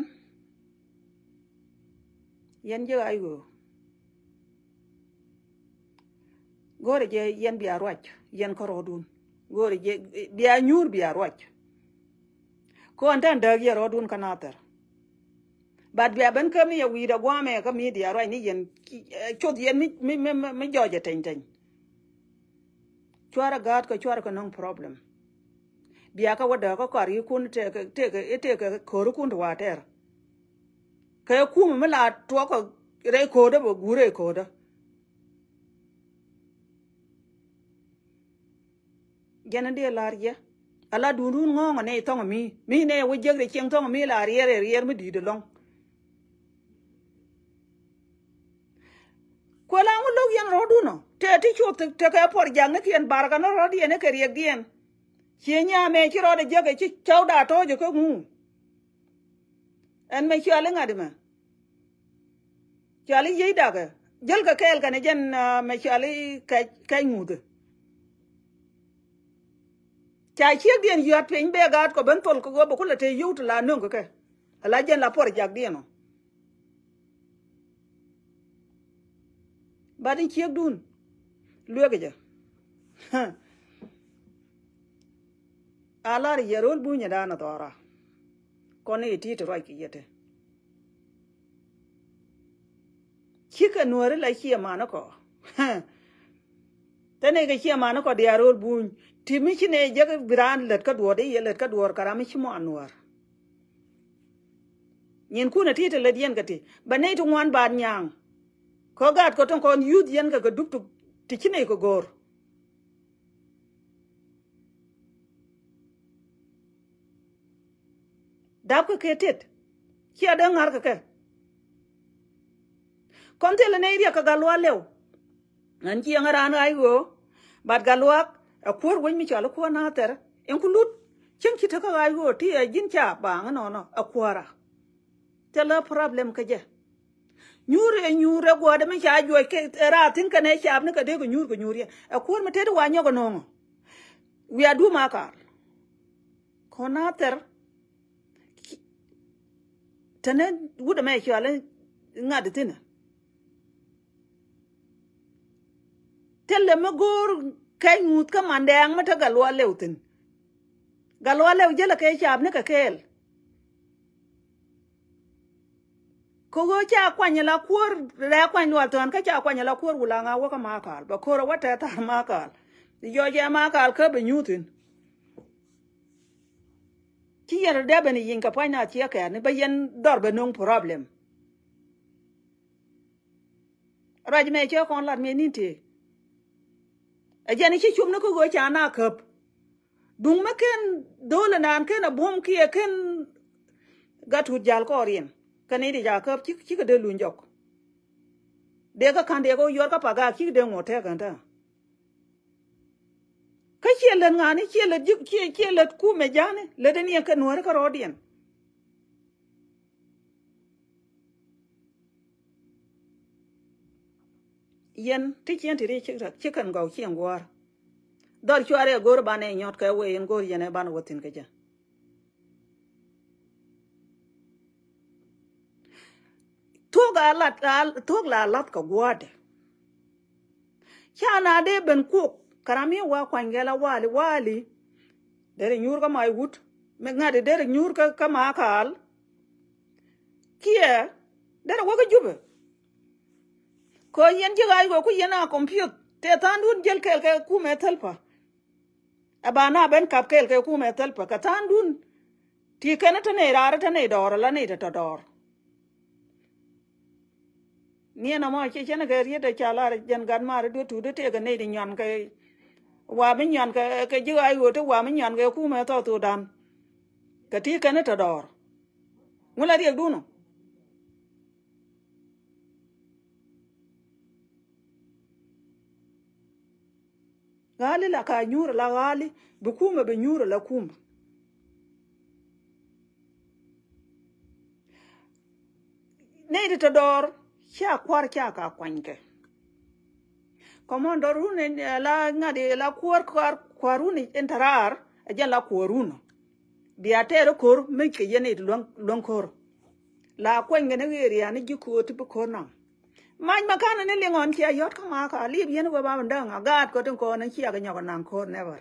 Yɛn ji̱ ɣa̱c ɣöö go̱o̱rɛ jɛ yɛn bia ruac yɛn kärɔɔdun. Go̱o̱rɛ jɛ bia nyuur bia ruac. Kɔn tɛn dääk yɛ rɔɔdun kä nathɛr. But bia ben kä mi yɛ wi̱i̱dɛ gua̱a̱mɛ kä mi dia ruac ni yɛn. Coth yɛn mi mi mi mi jɔɔcɛ teny teny. Cuarɛ gaat kɛ cuarɛ kɛ nɔŋ problem. Bia kɛ wä dääk kä kɔar yikun tëëkɛ, tëëkɛ, tëëkɛ ko̱rikun ti wa tɛr. Kɛ kumɛ mi la tuɔkɔ rɛy ko̱dä bɛ guur rɛy ko̱dä. Jɛn in dee lar yɛ. Ala dundun ŋɔ̱ɔ̱ŋ nɛ thɔŋ mi. Mi nɛ wä jek rɛ cieŋ thɔŋ mi la riɛr riɛr mi di̱i̱t ɛlɔ̱ŋ. Kuɛ la ŋu lo̱k yɛn rɔ̱dun ɔ. Tɛ ti cuɔth tekɛ puɔr jak ni kiɛn bar kɛ ni rɔ̱diɛn ni kɛ riɛkdiɛn. Ciɛ nyamɛ ci rɔɔdɛ jiäkɛ ci cäwda tɔ̱ɔ̱cɛ kä ŋu. Ɛn mɛ cuali ŋa̱t mɛ. Cuali yiey dakɛ. Jäl kɛ kɛɛl kɛnɛ jɛn, ah, mɛ cuali kɛc, kɛc ŋuthɛ. Ca ciekdiɛn yuat piny bɛ gaat kɔ ben thol kɛ ɣöö bɛ kulɛ te yio̱w ti la nöŋ kɛ kɛ. Ala jɛn la puɔr jakdiɛn ɔ. Bat in ciekdun. Luekɛ jɛ. A lar yɛ ro̱l bunyɛ da̱a̱n a dhɔra. Kɔn i̱ ti ti ruac kɛ yɛ te. Cikɛ nuääri la ciɛ mani kɔ. Te nɛ kɛ ciɛ mani kɔ diaal ro̱l buny. Ti mi ci nɛ jek bi raan lät kä duɔ̱ɔ̱r di yɛ lät kä duɔ̱ɔ̱r kɛ ram mi ci mɔ a nuäär. Nyin kunɛ ti te lät yɛn kɛ ti bɛ nɛy ti ŋuan baat nyaŋ. Kɔ gaat kɔ tin kɔn yuth yɛn kɛ kɛ dup ti ci nɛy kɛ go̱o̱r. Dap kɛ kɛ tet. Ciɛ dee ŋa̱r kɛ kɛ. Kɔn thilɛ nɛy riɛk kɛ Gatluak lɛw. Ɣän cieŋ raan ɣa̱c ɣöö. Bat Gatluak ɛ kuäär wec mi cɔal i̱ kuäär Nathɛr. In ku lut. Cieŋ ci tekä ɣa̱c ɣöö ti ɛ ji̱n ca baaŋ inɔnɔ ɛ kuäärä. Thilɛ problem kä jɛ. Nyuur ɛ nyuur ɛ guɔ̱ɔ̱dɛ mi ca juɔc kɛ ɛ raar thi̱n kɛnɛ caap ni kɛ dee kɛ nyuur kɛ nyuur yɛ. Ɛ kuäär mi tet i̱ wa nyɔk ɛ no̱o̱ŋɔ. Wiaa duum a kaar. Kɔn Nathɛr. Tɛnɛ wut ɛmɛ cɔal i̱ ŋa̱t thi̱n ɛ. Thilɛ mi go̱o̱r kɛ nyuuth kä mandɛɛŋ mi te Gatluak lɛw thi̱n. Gatluak lɛw jälɛ kɛ caap ni kɛ kɛɛl. Kɛ ɣöö ca kuany la kuäär rɛɛ kuany lual thuan kä ca kuany la kuäär wulaŋa wä kä Makal bɛ ko̱r ɛ wä tɛth thar Makal. Yɔc ɛ Makal kä bɛ nyuuthin. Ci yɛn rɔ dee ben i̱ yieny kɛ pua̱ny na ciɛ kɛɛr ni bä yɛn dhɔr bɛ no̱o̱ŋ problem. Ruac mɛ cɛ kɔn lat mi ni̱n tëë. Ɛ jɛn i̱ ci cum ni kä ɣöö ca na käp. Duŋ mi ken dho̱o̱l ɛnan ken a buɔ̱m kiɛ ken gat tut jal kɔɔriɛn. Kɛn i̱ di ca käp cik, cikɛ dee luny jɔk. Dee kä ka̱n dee kɛ wä yuɔr kä pagaak cik dee ŋuɔ̱t tɛk kɛn tää. Kä ciɛ lät ŋa̱a̱ni ciɛ lät ji̱ ciɛ, ciɛ lät kumɛ ja̱a̱ni lät in yɛn kɛ nuääri kä rɔɔdiɛn. Yɛn ti ciɛn ti ri ci, ci kɛn gɔw ciɛn gua̱a̱r. Dhɔr cuarɛ go̱o̱r banɛ nyɔt kɛ wee in go̱o̱r yɛn ɛ banɛ wä thi̱n kä jɛ. Thuɔ̱k a lat, a, thuɔ̱k la lath kɛ gua̱a̱dɛ. Ca na dee ben kuɔk kɛ ram mi wa kuany kɛ la wali, wali. Derɛ nyuur kä ma iwut mi ŋa̱t derɛ nyuur kä, kä Makal. Kiɛ derɛ wä kä Jubɛ. Kɛ yɛn ji̱ ɣaac kɛ ku yɛn a kɔmpiuth tɛ tha̱a̱ŋdun jäl kɛɛl kɛ kumɛ thäl pa. Ɛ ba na ben kap kɛɛl kɛ kumɛ thäl pä kɛ tha̱a̱ŋdun. Ti kɛn te nɛy raar te nɛy dɔɔr ala nɛy te tɔ dɔɔr. Niɛn ɛmɔ ci cɛn kɛ riet ɛ ca lar jɛn gat mar duet tuut tëëkɛ nɛy ti nyuan kɛ wa mi nyuan kɛ, kɛ ji̱ ɣaac ɣöö te wa mi nyuan kɛ kumɛ thɔ Thudan. Kɛ ti kɛn te dɔɔr. Ŋu la riɛkdun ɔ? Ɣa̱li la ka nyuur la ɣa̱li bi kumɛ bi nyuur la kumɛ. Nɛy ti te dɔɔr cia kua̱r cia ka kuanykɛ. Kɔmɔn dɔr run in, eh, la ŋa̱t la kuäär kua̱r kua̱r run in te raar ɛ jɛn la kuäär run. Bia tɛɛr ko̱r mi kɛ yɛn it luäŋ, luäŋ ko̱r. La kuany kɛn ɣeer yani ji̱ ko̱r ti bi ko̱r naŋ. Mac ma kanɛ ni liŋ ɣɔn cia yɔ̱t kä Makal liip yɛn wee ba mi däŋ a gaat kɔ tin kɔn in cia kɛ nyɔk naŋ ko̱r never.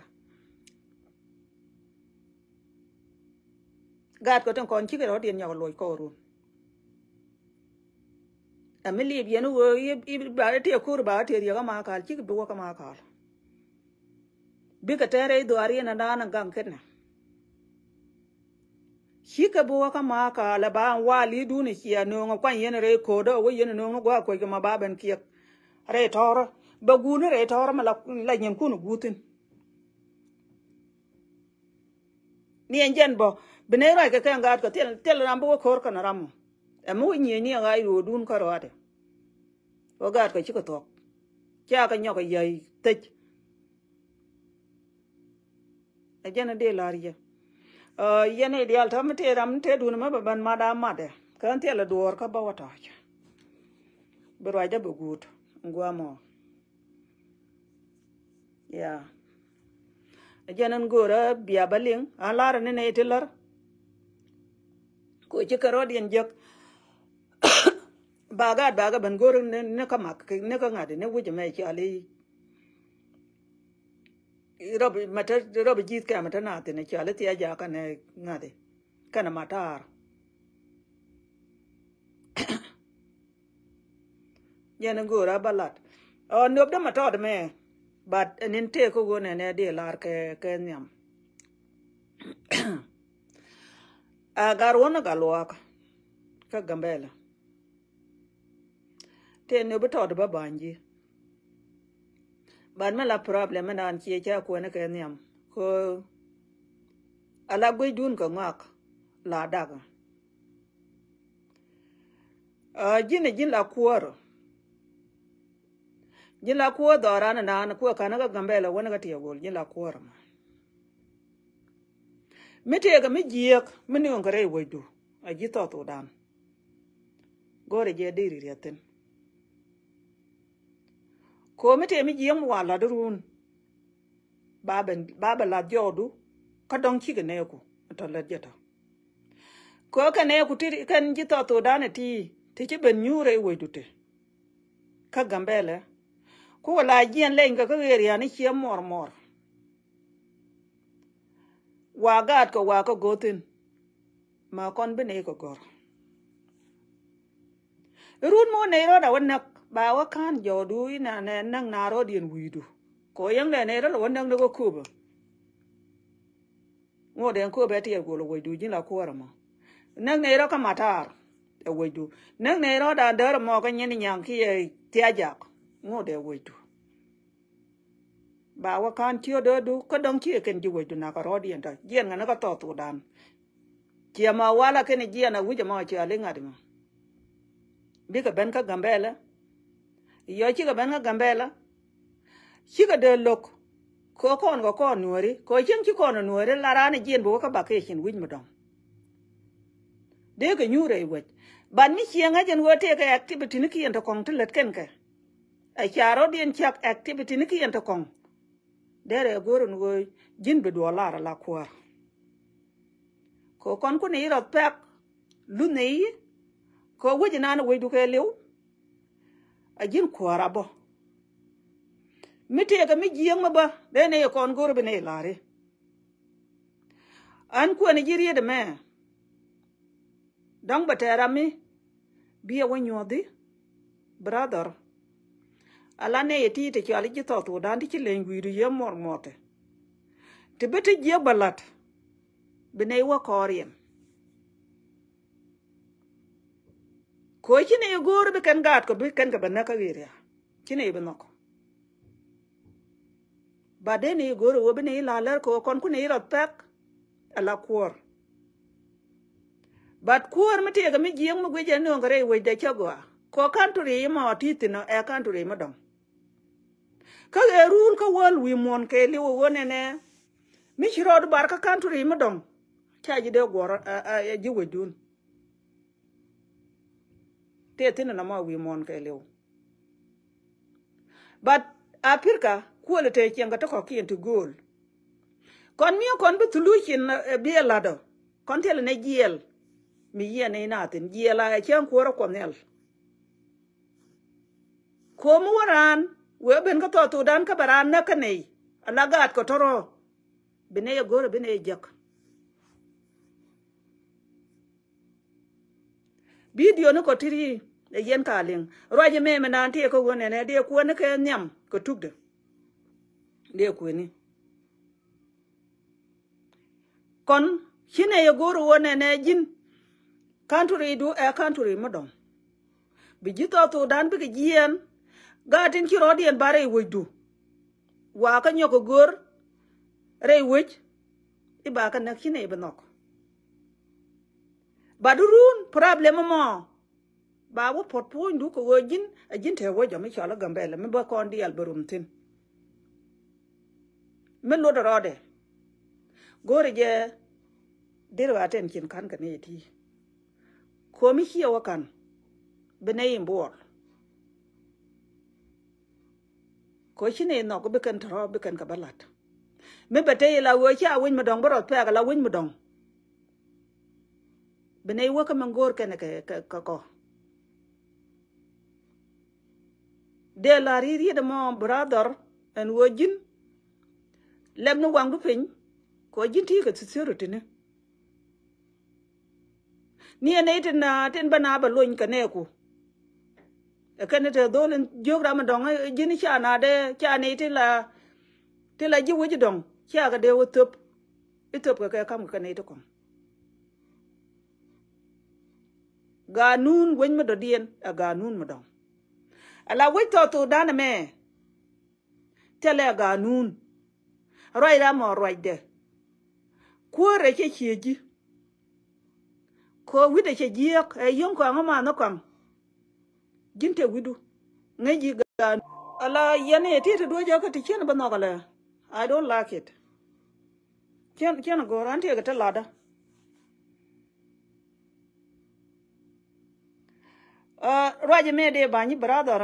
Gaat kɔ tin kɔn cikɛ rɔ̱diɛn nyɔk loc kɔɔrun. Ɛ mi liip yɛn wee i̱, i̱ ba i̱ tëë ko̱r ba i̱ tëë riek kä Makal cikɛ bi wä kä Makal. Bikɛ tɛr rɛy dhuaar yɛn a daan a gaŋ kɛn nɛ. Cikɛ bi wä kä ma ka lɛ ba wal i̱ dun i̱ cia nööŋ a kuany yɛn rɛy ko̱o̱dä wä yɛn nööŋ ni gua̱a̱ kuec kɛ ma ba ben kiɛk. Rɛy tɔ̱rä bɛ guut ni rɛy tɔ̱rä ma la, la nyinkun guut thi̱n. Ni ɛn jɛn bä bi nɛy ruac kɛ kɛn gaat kɛ thil, thil ram bi wä ko̱r kɛn ram mɔ. Ɛmɛ wä nyiëëc ni ɛn ɣaac ruɔɔdun kä ruaadɛ. Wä gaat kɛ cikɛ thuɔ̱k. Ca kɛ nyɔk kɛ yäc thec. Ɛ jɛn ɛ dee la̱r yɛ. Ɛ, yɛn i̱ diaal tɔ̱ mi tëë ram mi tëë dun mɛ bɛ ben mat a matdɛ. Kä ɛn thilɛ duɔɔr kä bä wä tɔ̱ɔ̱c. Bi ruacdä bɛ guut. Guamɔ. Ya. Ɛ jɛn ɛn go̱o̱rä bia bä liŋ. An la̱rä ni nɛy ti lär. Ko ci kɛ rɔ̱diɛn jek. Ba gaat ba kɛ ben go̱o̱rä ni, ni kä mak, ni kä ŋa̱t, ni wi̱c ɛmɛ cɔal i̱ rɔb mɛ te, rɔb ji̱th kɛmɛ te na thi̱n cɔal i̱ thia̱ jakä nɛ ŋa̱thi kɛnɛ matar. Yɛn in go̱o̱r a bä lat ɔ nöp dämɛ tɔt mɛ. But ɛn in tëë kä ɣöö nɛnɛ dee lar kɛ, kɛ nhiam. A gar wä ni gat luaak kä Gambɛla. Tëë nöp bi tɔt bä ba̱ny ji̱. But mi la problem mi naan ciɛ ca kuɛni kɛ nhiam. Kä a la guic dun kɛ ŋɔak la dak. Ɛ, ji̱n ɛ ji̱n la kuäär. Ji̱n la kuäär dhɔran naan kuɛ ka̱n kä Gambɛla wän kä tiɛ gol ji̱n la kuäär ma. Mi tëëkɛ mi jiääk mi nööŋ kɛ rɛy wecdu a ji̱ South Sudan. Go̱rɛ jɛ diri riɛthin. Ko mi tëë mi jiääk mi wa lat run. Ba bɛ, ba bɛ lath jɔɔdu kä dɔ̱ŋ cikɛ nɛɛku tɔ lät jɛ tɔ. Kɛ kɛ nɛɛku ti kɛn ji̱ South Sudan ɛ ti ti ci ben nyuur rɛy wecdu ti kä Gambɛla. Ku wä la jiɛn leny kɛ kä ɣeriani ciɛ mɔr mɔr. Wa gaat kɛ wa kä go̱thin. Ma kɔn bi nɛy kɛ gɔ̱r. Run mɔ nɛy rɔ̱t a wä näk ba wä ka̱n jɔɔdu inɛ nɛ näk na rɔ̱t yɛn wi̱i̱du. Kɛ wä yäŋ dɛ nɛy rɔ̱t a wä näk ni wä köpä. Ŋot ɛn köpɛ tiɛɛr gol ɛ wecdu ji̱n la kuäärä mɔ. Näk nɛy rɔ̱t kä matar ɛ wecdu. Näk nɛy rɔ̱t a däär mɔ kä nyin nyaŋ kiɛ thia̱ jak. Ŋot ɛ wecdu. Ba wä ka̱n ciö döödu kä dɔ̱ŋ cië kɛn ji̱ wecdu nakä rɔ̱diɛn tɔ jiɛn ŋä ni kä South Sudan. Ciɛ ma walɛ kɛn jiɛn a wi̱c ɛmɔ ciɛ a liŋ ŋa̱t ɛmɔ. Bikɛ ben kä Gambɛla. Yɔ cikɛ ben kä Gambɛla. Cikɛ dee lo̱k. Kɛ kɔn kɛ kɔn nuääri kɛ cieŋ ci kɔn nuääri la raan jiɛn bi wä kä vacation wi̱c mi dɔ̱ŋ. Dee kɛ nyuur rɛy wec. But mi ciɛ ŋäc ɛn wee tëëkɛ activity ni kiɛn tɔ kɔŋ ti lät kɛn kɛ. Ɛ ca rɔ̱diɛn cak activity ni kiɛn tɔ kɔŋ. Derɛ go̱r ɛn ɣöö ji̱n bi duɔl lar ala kuäär. Kɛ kɔn kun i̱ rɔth pɛk luth ni i̱ kɛ wec inan wecdu kɛ liw. A ji̱n kuäär a bä mi tëëkɛ mi jiääk mi bä dee ni i̱ kɔn go̱r bi ni i̱ lar i̱. An kuɛn ji̱ riet ɛmɛ. Dɔ̱ŋ bɛ tɛɛr ami biɛ wä nyuɔ̱thi. Brother. Ala nɛy ɛ ti ti cɔal i̱ ji̱ South Sudan ti ci leny wi̱i̱du yie muɔr muɔ̱thi. Ti bi ti jiäk bɛ la̱t bi nɛy wä kɔɔriɛn. Koci nɛy go̱o̱r bi kɛn gaat kɔ bi kɛn kɛ bɛ näk kä ɣeria. Ci nɛy bi nhɔk. Ba dee ni go̱o̱r ɛ wä bi ni la lär kɛ wä kɔn kun i̱ rɔth pɛk. Ala kuɔr. But kuɔr mi tëëkɛ mi jiäk mi guic ɛn nööŋ kɛ rɛy wecdɛ cä gɔaa kɔ country imɔ ti thi̱n ɛ country mi dɔ̱ŋ. Kä ɣee rul kä wäl wi̱i̱ muɔ̱n kɛ liw ɛ ɣöö nɛnɛ mi ci rɔɔd bar kä country mi dɔ̱ŋ. Ca ji̱ dee guɔ̱r ɛ, ɛ, ɛ ji̱ wecdun. Tëë thi̱n ɛn ɛmɔ wi̱i̱ muɔ̱n kɛ liw. But Africa kuɔl ɛ tëë ciɛŋ kɛ ti kɔ̱kiɛn ti gööl. Kɔn mi̱i̱ kɔn bi thulucin ɛ biɛ la̱tdɔ kɔn thilɛ ni jiɛɛl. Mi yiɛn ni nathin jiɛɛl a ɛ cäŋ kuäärä Kuɔth Nhial. Ko̱o̱m wä raan wee ben kä South Sudan kä bɛ raan näk kä nɛy ala gaat kɛ tɔ̱rɔ̱. Bi nɛy ɛ go̱rɛ bi nɛy ɛ jiäk. Bidio ni kɔ tiri ɛ yɛn ka liŋ ruac ɛmɛ mi naan ti ɛ kä ɣöö nɛnɛ dee kuäär ni kɛ nhiam kɛ tukdɛ. Dee kuäär ni. Kɔn ci nɛy ɛ go̱o̱r ɣöö nɛnɛ ji̱n country du ɛ country mi dɔ̱ŋ. Bi ji̱ South Sudan bikɛ jiɛɛn gaat tin ci rɔɔdiɛn ba rɛy wecdu. Wa kä nyɔk kɛ go̱o̱r rɛy wec i̱ ba kɛ näk ci nɛy bi nhɔk. Ba du run problem mɔ. Ba wä puɔt puɔ̱nydu kɛ ɣöö ji̱n a ji̱n te wä jɔm i̱ cɔl i̱ Gambɛla mi bä kɔn diaal bä rum thi̱n. Mi luɔt rɔɔdɛ go̱o̱rɛ jɛ. Dir ɣä tɛn cin ka̱n kɛ ni ti komi ciɛ wä ka̱n bi nɛ in buɔl. Ko ci nɛ in nhɔk bi kɛn tɔrɔ bi kɛn kɛ bä lat. Mi bɛ te ila ɣöö ci a winy mi dɔŋ bi rɔth pɛk ala winy mi dɔŋ. Bi nɛ iwä kä mɛ go̱o̱r kɛnɛ kɛ kɛ kɔ. Dee la ri riet mɔ brother ɛn wä ji̱n. Lɛp ni waŋdu piny kɔ ji̱n ti kɛ thithir tini. Ni ɛn nɛy tin na tin bä na bɛ lony kɛ nɛɛku. Ɛ kɛn te dhol in jiök ram in dɔŋ ji̱n ca na dee ca nɛy tin la tin la ji̱ wec dɔŋ ca kɛ dee wä thöp. I̱ thöp kɛ kɛ kam kɛ kɛ nɛy ti kɔŋ. Ganun wec mi dɔ̱diɛn ɛ ganun mi dɔ̱ŋ. Ala wec South Sudan ɛmɛ. Thilɛ ganun. Ruac ram ɔ ruacdɛ. Kuäärɛ cɛ ciɛ ji̱. Kɛ wi̱cdɛ cɛ jiääk ɛ yio̱ŋ kɔaŋ ɛ manhä kɔaŋ. Ji̱n te wi̱cdu ŋäc ji̱ ganun. Ala yɛn ɛ ti te duɔ̱cä kä ti cien bä nhɔk alɛ. I don't like it. Cien cien go̱o̱r an tiɛkɛ te latdä. Ruacɛ mëë dee ba̱ny brother.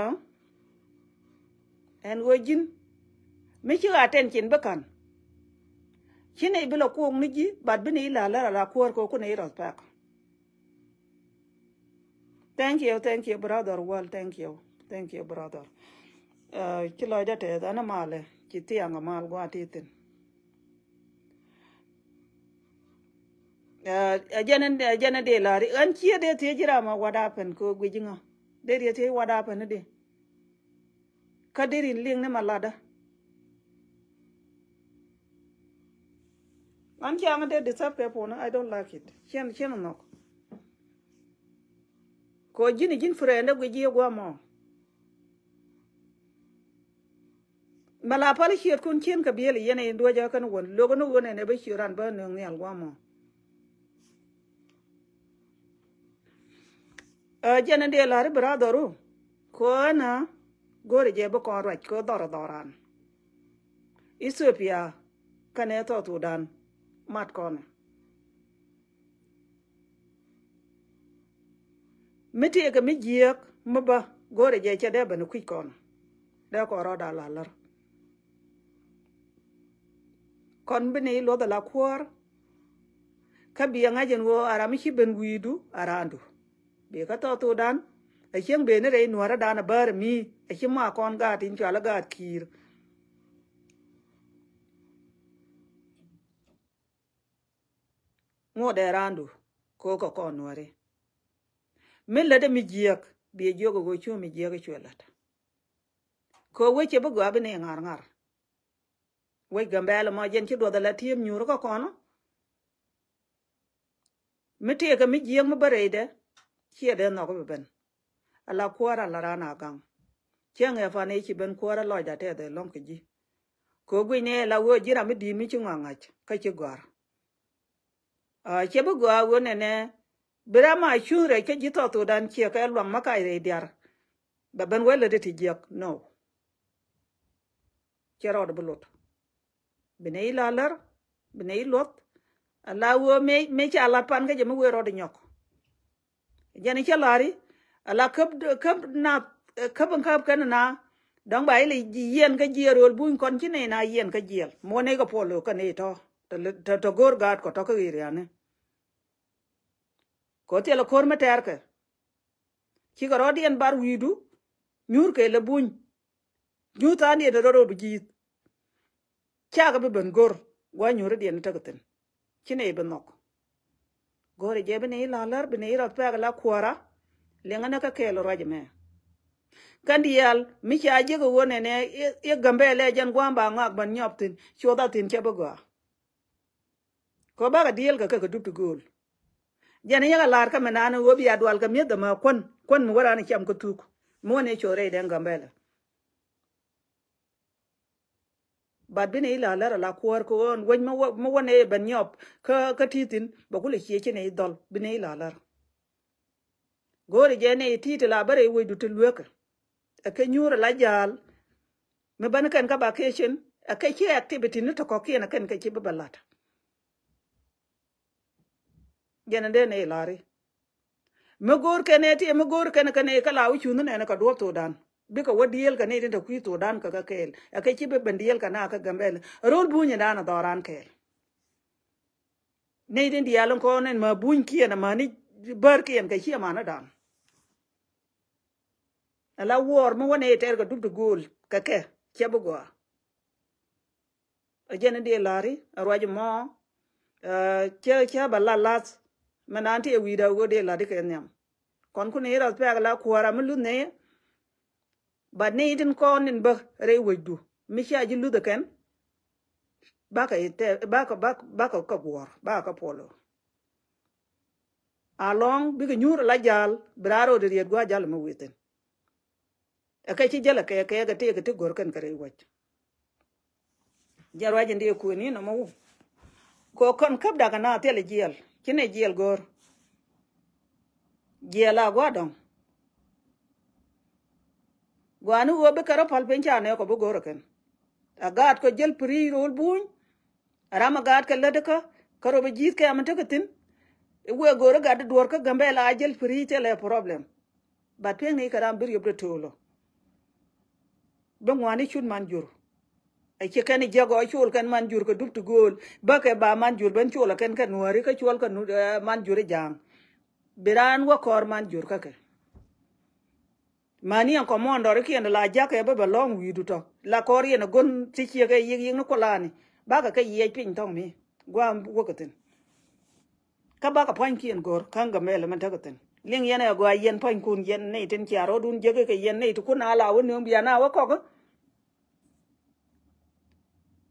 Ɛn ɣöö ji̱n mi ci ɣaa tɛn cin bi ka̱n. Ci nɛy bi lɔ kuɔk ni ji̱ but bi nɛy la lär ala kuäär kɛ ku nɛy rɔth pɛk. Thank you, thank you brother Wal, thank you, thank you brother. Ci lɔcdä tɛth ɛn malɛ ci thiaŋ mal gua̱a̱th ti thi̱n. Ɛ jɛn ɛ jɛn ɛ dee la̱ri ɣän ciɛ dee thiec ji̱ ram ɛ what happened kɛ guic ji̱ ŋa. Dee dee thiec what happened ni di. Kä dee rin liŋ ni ma latdä. Ɣän ciaŋ dee disturb kɛ puɔ̱n I don't like it. Ciɛn ciɛn nhɔk. Kɛ ji̱n ji̱n friend ɛ guic ji̱ ɛ gua̱a̱ mɔ. Mɛ la pal ciötkun cien kɛ biël yɛn in duɔ̱cä kɛn wän lo̱k ni ɣöö nɛn ɛ bä ciöt ran bä nöŋ nhial gua̱a̱ mɔ. Ɛ jɛn in dee la̱ri brother ru kɛ ɣän ɛ go̱o̱rɛ jɛ bi kɔn ruac kɛ dhɔr dhɔran. Ethiopia kɛnɛ South Sudan mat kɔnɛ. Mi tëëkɛ mi jiääk mi bä go̱o̱rɛ jɛ cɛ dee ben kui̱c kɔn. Dee kɔn rɔɔda la lär. Kɔn bi ni luɔth ala kuäär. Kä bi ɛ ŋa̱c ɛn ɣöö a ram mi ci ben wi̱i̱du a raandu. Bi kä South Sudan a cieŋ ben ni rɛy nuäärä dan a bäär mi a ci ma kɔn gaat in cual a gaat ki̱i̱r. Ŋuɔ̱t dee raandu kɛ ɣöö kɛ kɔn nuääri. Mi lätdä mi jiääk biɛ jiök ɛ ɣöö cu mi jiääk i̱ cuɛ lät. Kɛ ɣöö wec cɛ bi gɔaa bi ni ŋa̱r ŋa̱r. Wec Gambɛla mɔ jɛn ci duɔth ala ti̱em nyuur kä kɔn. Mi tëëkɛ mi jiääk mi bä rɛydɛ ciɛ dee nhɔk bi ben. Ala kuäär ala raan a gaŋ. Cäŋ ɛ fan ëë ci ben kuäär a lɔcda tɛth ɛ lɔ̱ŋ kɛ ji̱. Kɛ ɣöö guic ni ɛ la wee ji̱ ram mi di̱i̱t mi ci ŋɔaŋac kä ci gɔ̱a̱r. Cɛ bi gɔaa ɣöö nɛnɛ bi ram a cuŋ rɛc kä ji̱ South Sudan ciɛ kɛ luaŋ ma kac rɛy diaar. Bɛ ben wee lätdɛ ti jiäk no. Cɛ rɔɔdɛ bi luɔt. Bi nɛ i̱ la lär bi nɛ i̱ luɔth. Ala ɣöö mëë ca lat pan kä jɛ mi wee rɔɔdɛ nyɔk. Jɛn i̱ cä la̱ri ala käp käp na käp in käp kɛn na. Dɔ̱ŋ ba ilɛ yiɛn kä jiɛɛl rööl buny kɔn ci nɛy na yiɛn kä jiɛɛl muɔ nɛy kɛ puɔl lo̱k kä nɛy tɔ̱. Tɔ̱ tɔ̱ go̱o̱r gaat kɔ tɔ̱ kä ɣeriani. Kɛ ɣöö thilɛ ko̱r mi tɛɛrkɛ. Cikɛ rɔɔdiɛn bar wi̱i̱du nyuurkɛ lɛ buny. Nyuur tha̱a̱ŋdiɛn rɔɔd rɔɔd bi ji̱th. Cakɛ bi ben go̱r gua̱a̱ nyuuridiɛn tekɛ thi̱n. Ci nɛy bi nhɔk. Go̱rɛ jɛ bi nɛy la lär bi nɛy rɔth pɛk la kuäärä. Liŋä ni kä kɛɛl ruac ɛmɛ. Kɛn diaal mi ca jiäk ɛ ɣöö nɛnɛ i̱ Gambɛla jɛn gua̱a̱m ba ŋɔak ben nyɔp thi̱n cuɔth a thi̱n cɛ bi gɔaa. Kɔ bakɛ diɛl kɛ kɛ kɛ dup ti gööl. Jɛn inyɛ kɛ lar kä mi naan ɣöö bia dual kɛ mi̱eth ɛmɛ kuän, kuän mi wä raan cam kä thuk. Mi wä ni cor rɛy dɛn Gambɛla. But bi ni ila lär ala kuäär kɛ ɣöö wec mi wä, mi wä ni ben nyɔp kä, kä ti̱thi̱n bɛ kulɛ cie ci ni dhɔl bi ni ila lär. Go̱o̱ri jɛ ni ti̱ti̱ la bä rɛy wecdu ti luekä. Ɛ kɛ nyuur ala ja̱a̱l. Mi bäni kɛn kä vacation ɛ kɛ ci activity ni ti kɔ̱kiɛn ɛ kɛn kɛ ci bi bɛ la̱t. Jɛn in dee nɛy la̱ri. Mi go̱o̱r kɛn ɛ ti mi go̱o̱r kɛn kɛn ɛ kä la wi̱c cuŋni nɛn kɛ duɔ̱ɔ̱p thokdan. Bikɛ wä dieel kɛ ni tin te kui̱ thokdan kɛ kɛ kɛɛl. Ɛ kɛ ci bi ben dieel kɛ na kä Gambɛl. Ro̱l bunyɛ dan ɛ dhɔran kɛɛl. Nɛy tin diaal in kɔn in ma bunykiɛn ama ni bärkiɛn kɛ ci amanidan. Ala wuɔɔr mi wä nɛy tɛr kɛ dup ti gööl kɛ kɛ cɛ bi gɔaa. Ɛ jɛn in dee la̱ri ɛ ruac mɔ. Cä, cä bɛ la lath. Mɛ naan ti ɛ wi̱i̱da wä dee la̱ri kɛ nhiam. Kɔn kun i̱ rath pɛk la kuäär ami luth nɛy. But ni itin kɔn in bä rɛy wecdu mi cia ji̱ luth ɛ kɛn. Bakɛ itɛ bakɛ, bakɛ, bakɛ kɛ guɔ̱ɔ̱r bakɛ kɛ puɔl ɣöö alɔŋ bikɛ nyuur ala ja̱a̱l bi raar ro̱o̱di riet gua̱a̱ ja̱l mi wi̱i̱thin. Ɛ kɛ ci jäl ɛ kɛ kɛ kɛ tëëkɛ ti go̱r kɛn kɛ rɛy wec. Jɛ ruac in dee kuëni nɔmɔ wum. Kɔ kɔn käp dak ana thil jiɛl ci nɛ jiɛl go̱r. Jiɛl a gua̱dɔŋ. Gua̱ni wee bi kɛ rɔ pal piny ca nɛ kɔ bi go̱r kɛn. A gaat kɔ jäl piri ro̱l buny. A ram a gaat kɛ lät kä kä rɔ bi ji̱th kɛ am tekɛ thin. Iwee go̱r a gat di duɔr kä Gambɛl a jäl piri thil ɛ problem. But piɛŋni kɛ ram bi riop di to̱o̱lɔ. Bi ŋuani cut man jur. Ɛ ci kɛn jiɛk ɔ col kɛn man jur kɛ dup ti gööl bä kɛ ba man jur ben col ɛ kɛn kɛ nuääri kä cuɔl kɛ man jur i̱ ja̱a̱ŋ. Bi raan wä kɔɔr man jur kä kɛ. Mani ɛn kɔmɔndɔr ikiɛn la ja̱kɛ bä bɛ lɔ̱ŋ wi̱i̱du tɔ la kɔɔr yɛn ɛ go̱n ti ciek ɛ yik yik ni kulani. Bakɛ kɛ yiɛc piny thɔŋ mi gua̱a̱m wäkɛ thi̱n. Kä bakɛ pua̱nykiɛn go̱r kä Gambɛl mɛn tekɛ thi̱n liŋ yɛn ɛ gɔaa yɛn pua̱nykun yɛn nɛy tin cia ro̱dun jek kɛ yɛn nɛy ti kun a la wä nööŋ bia na wä kɔk.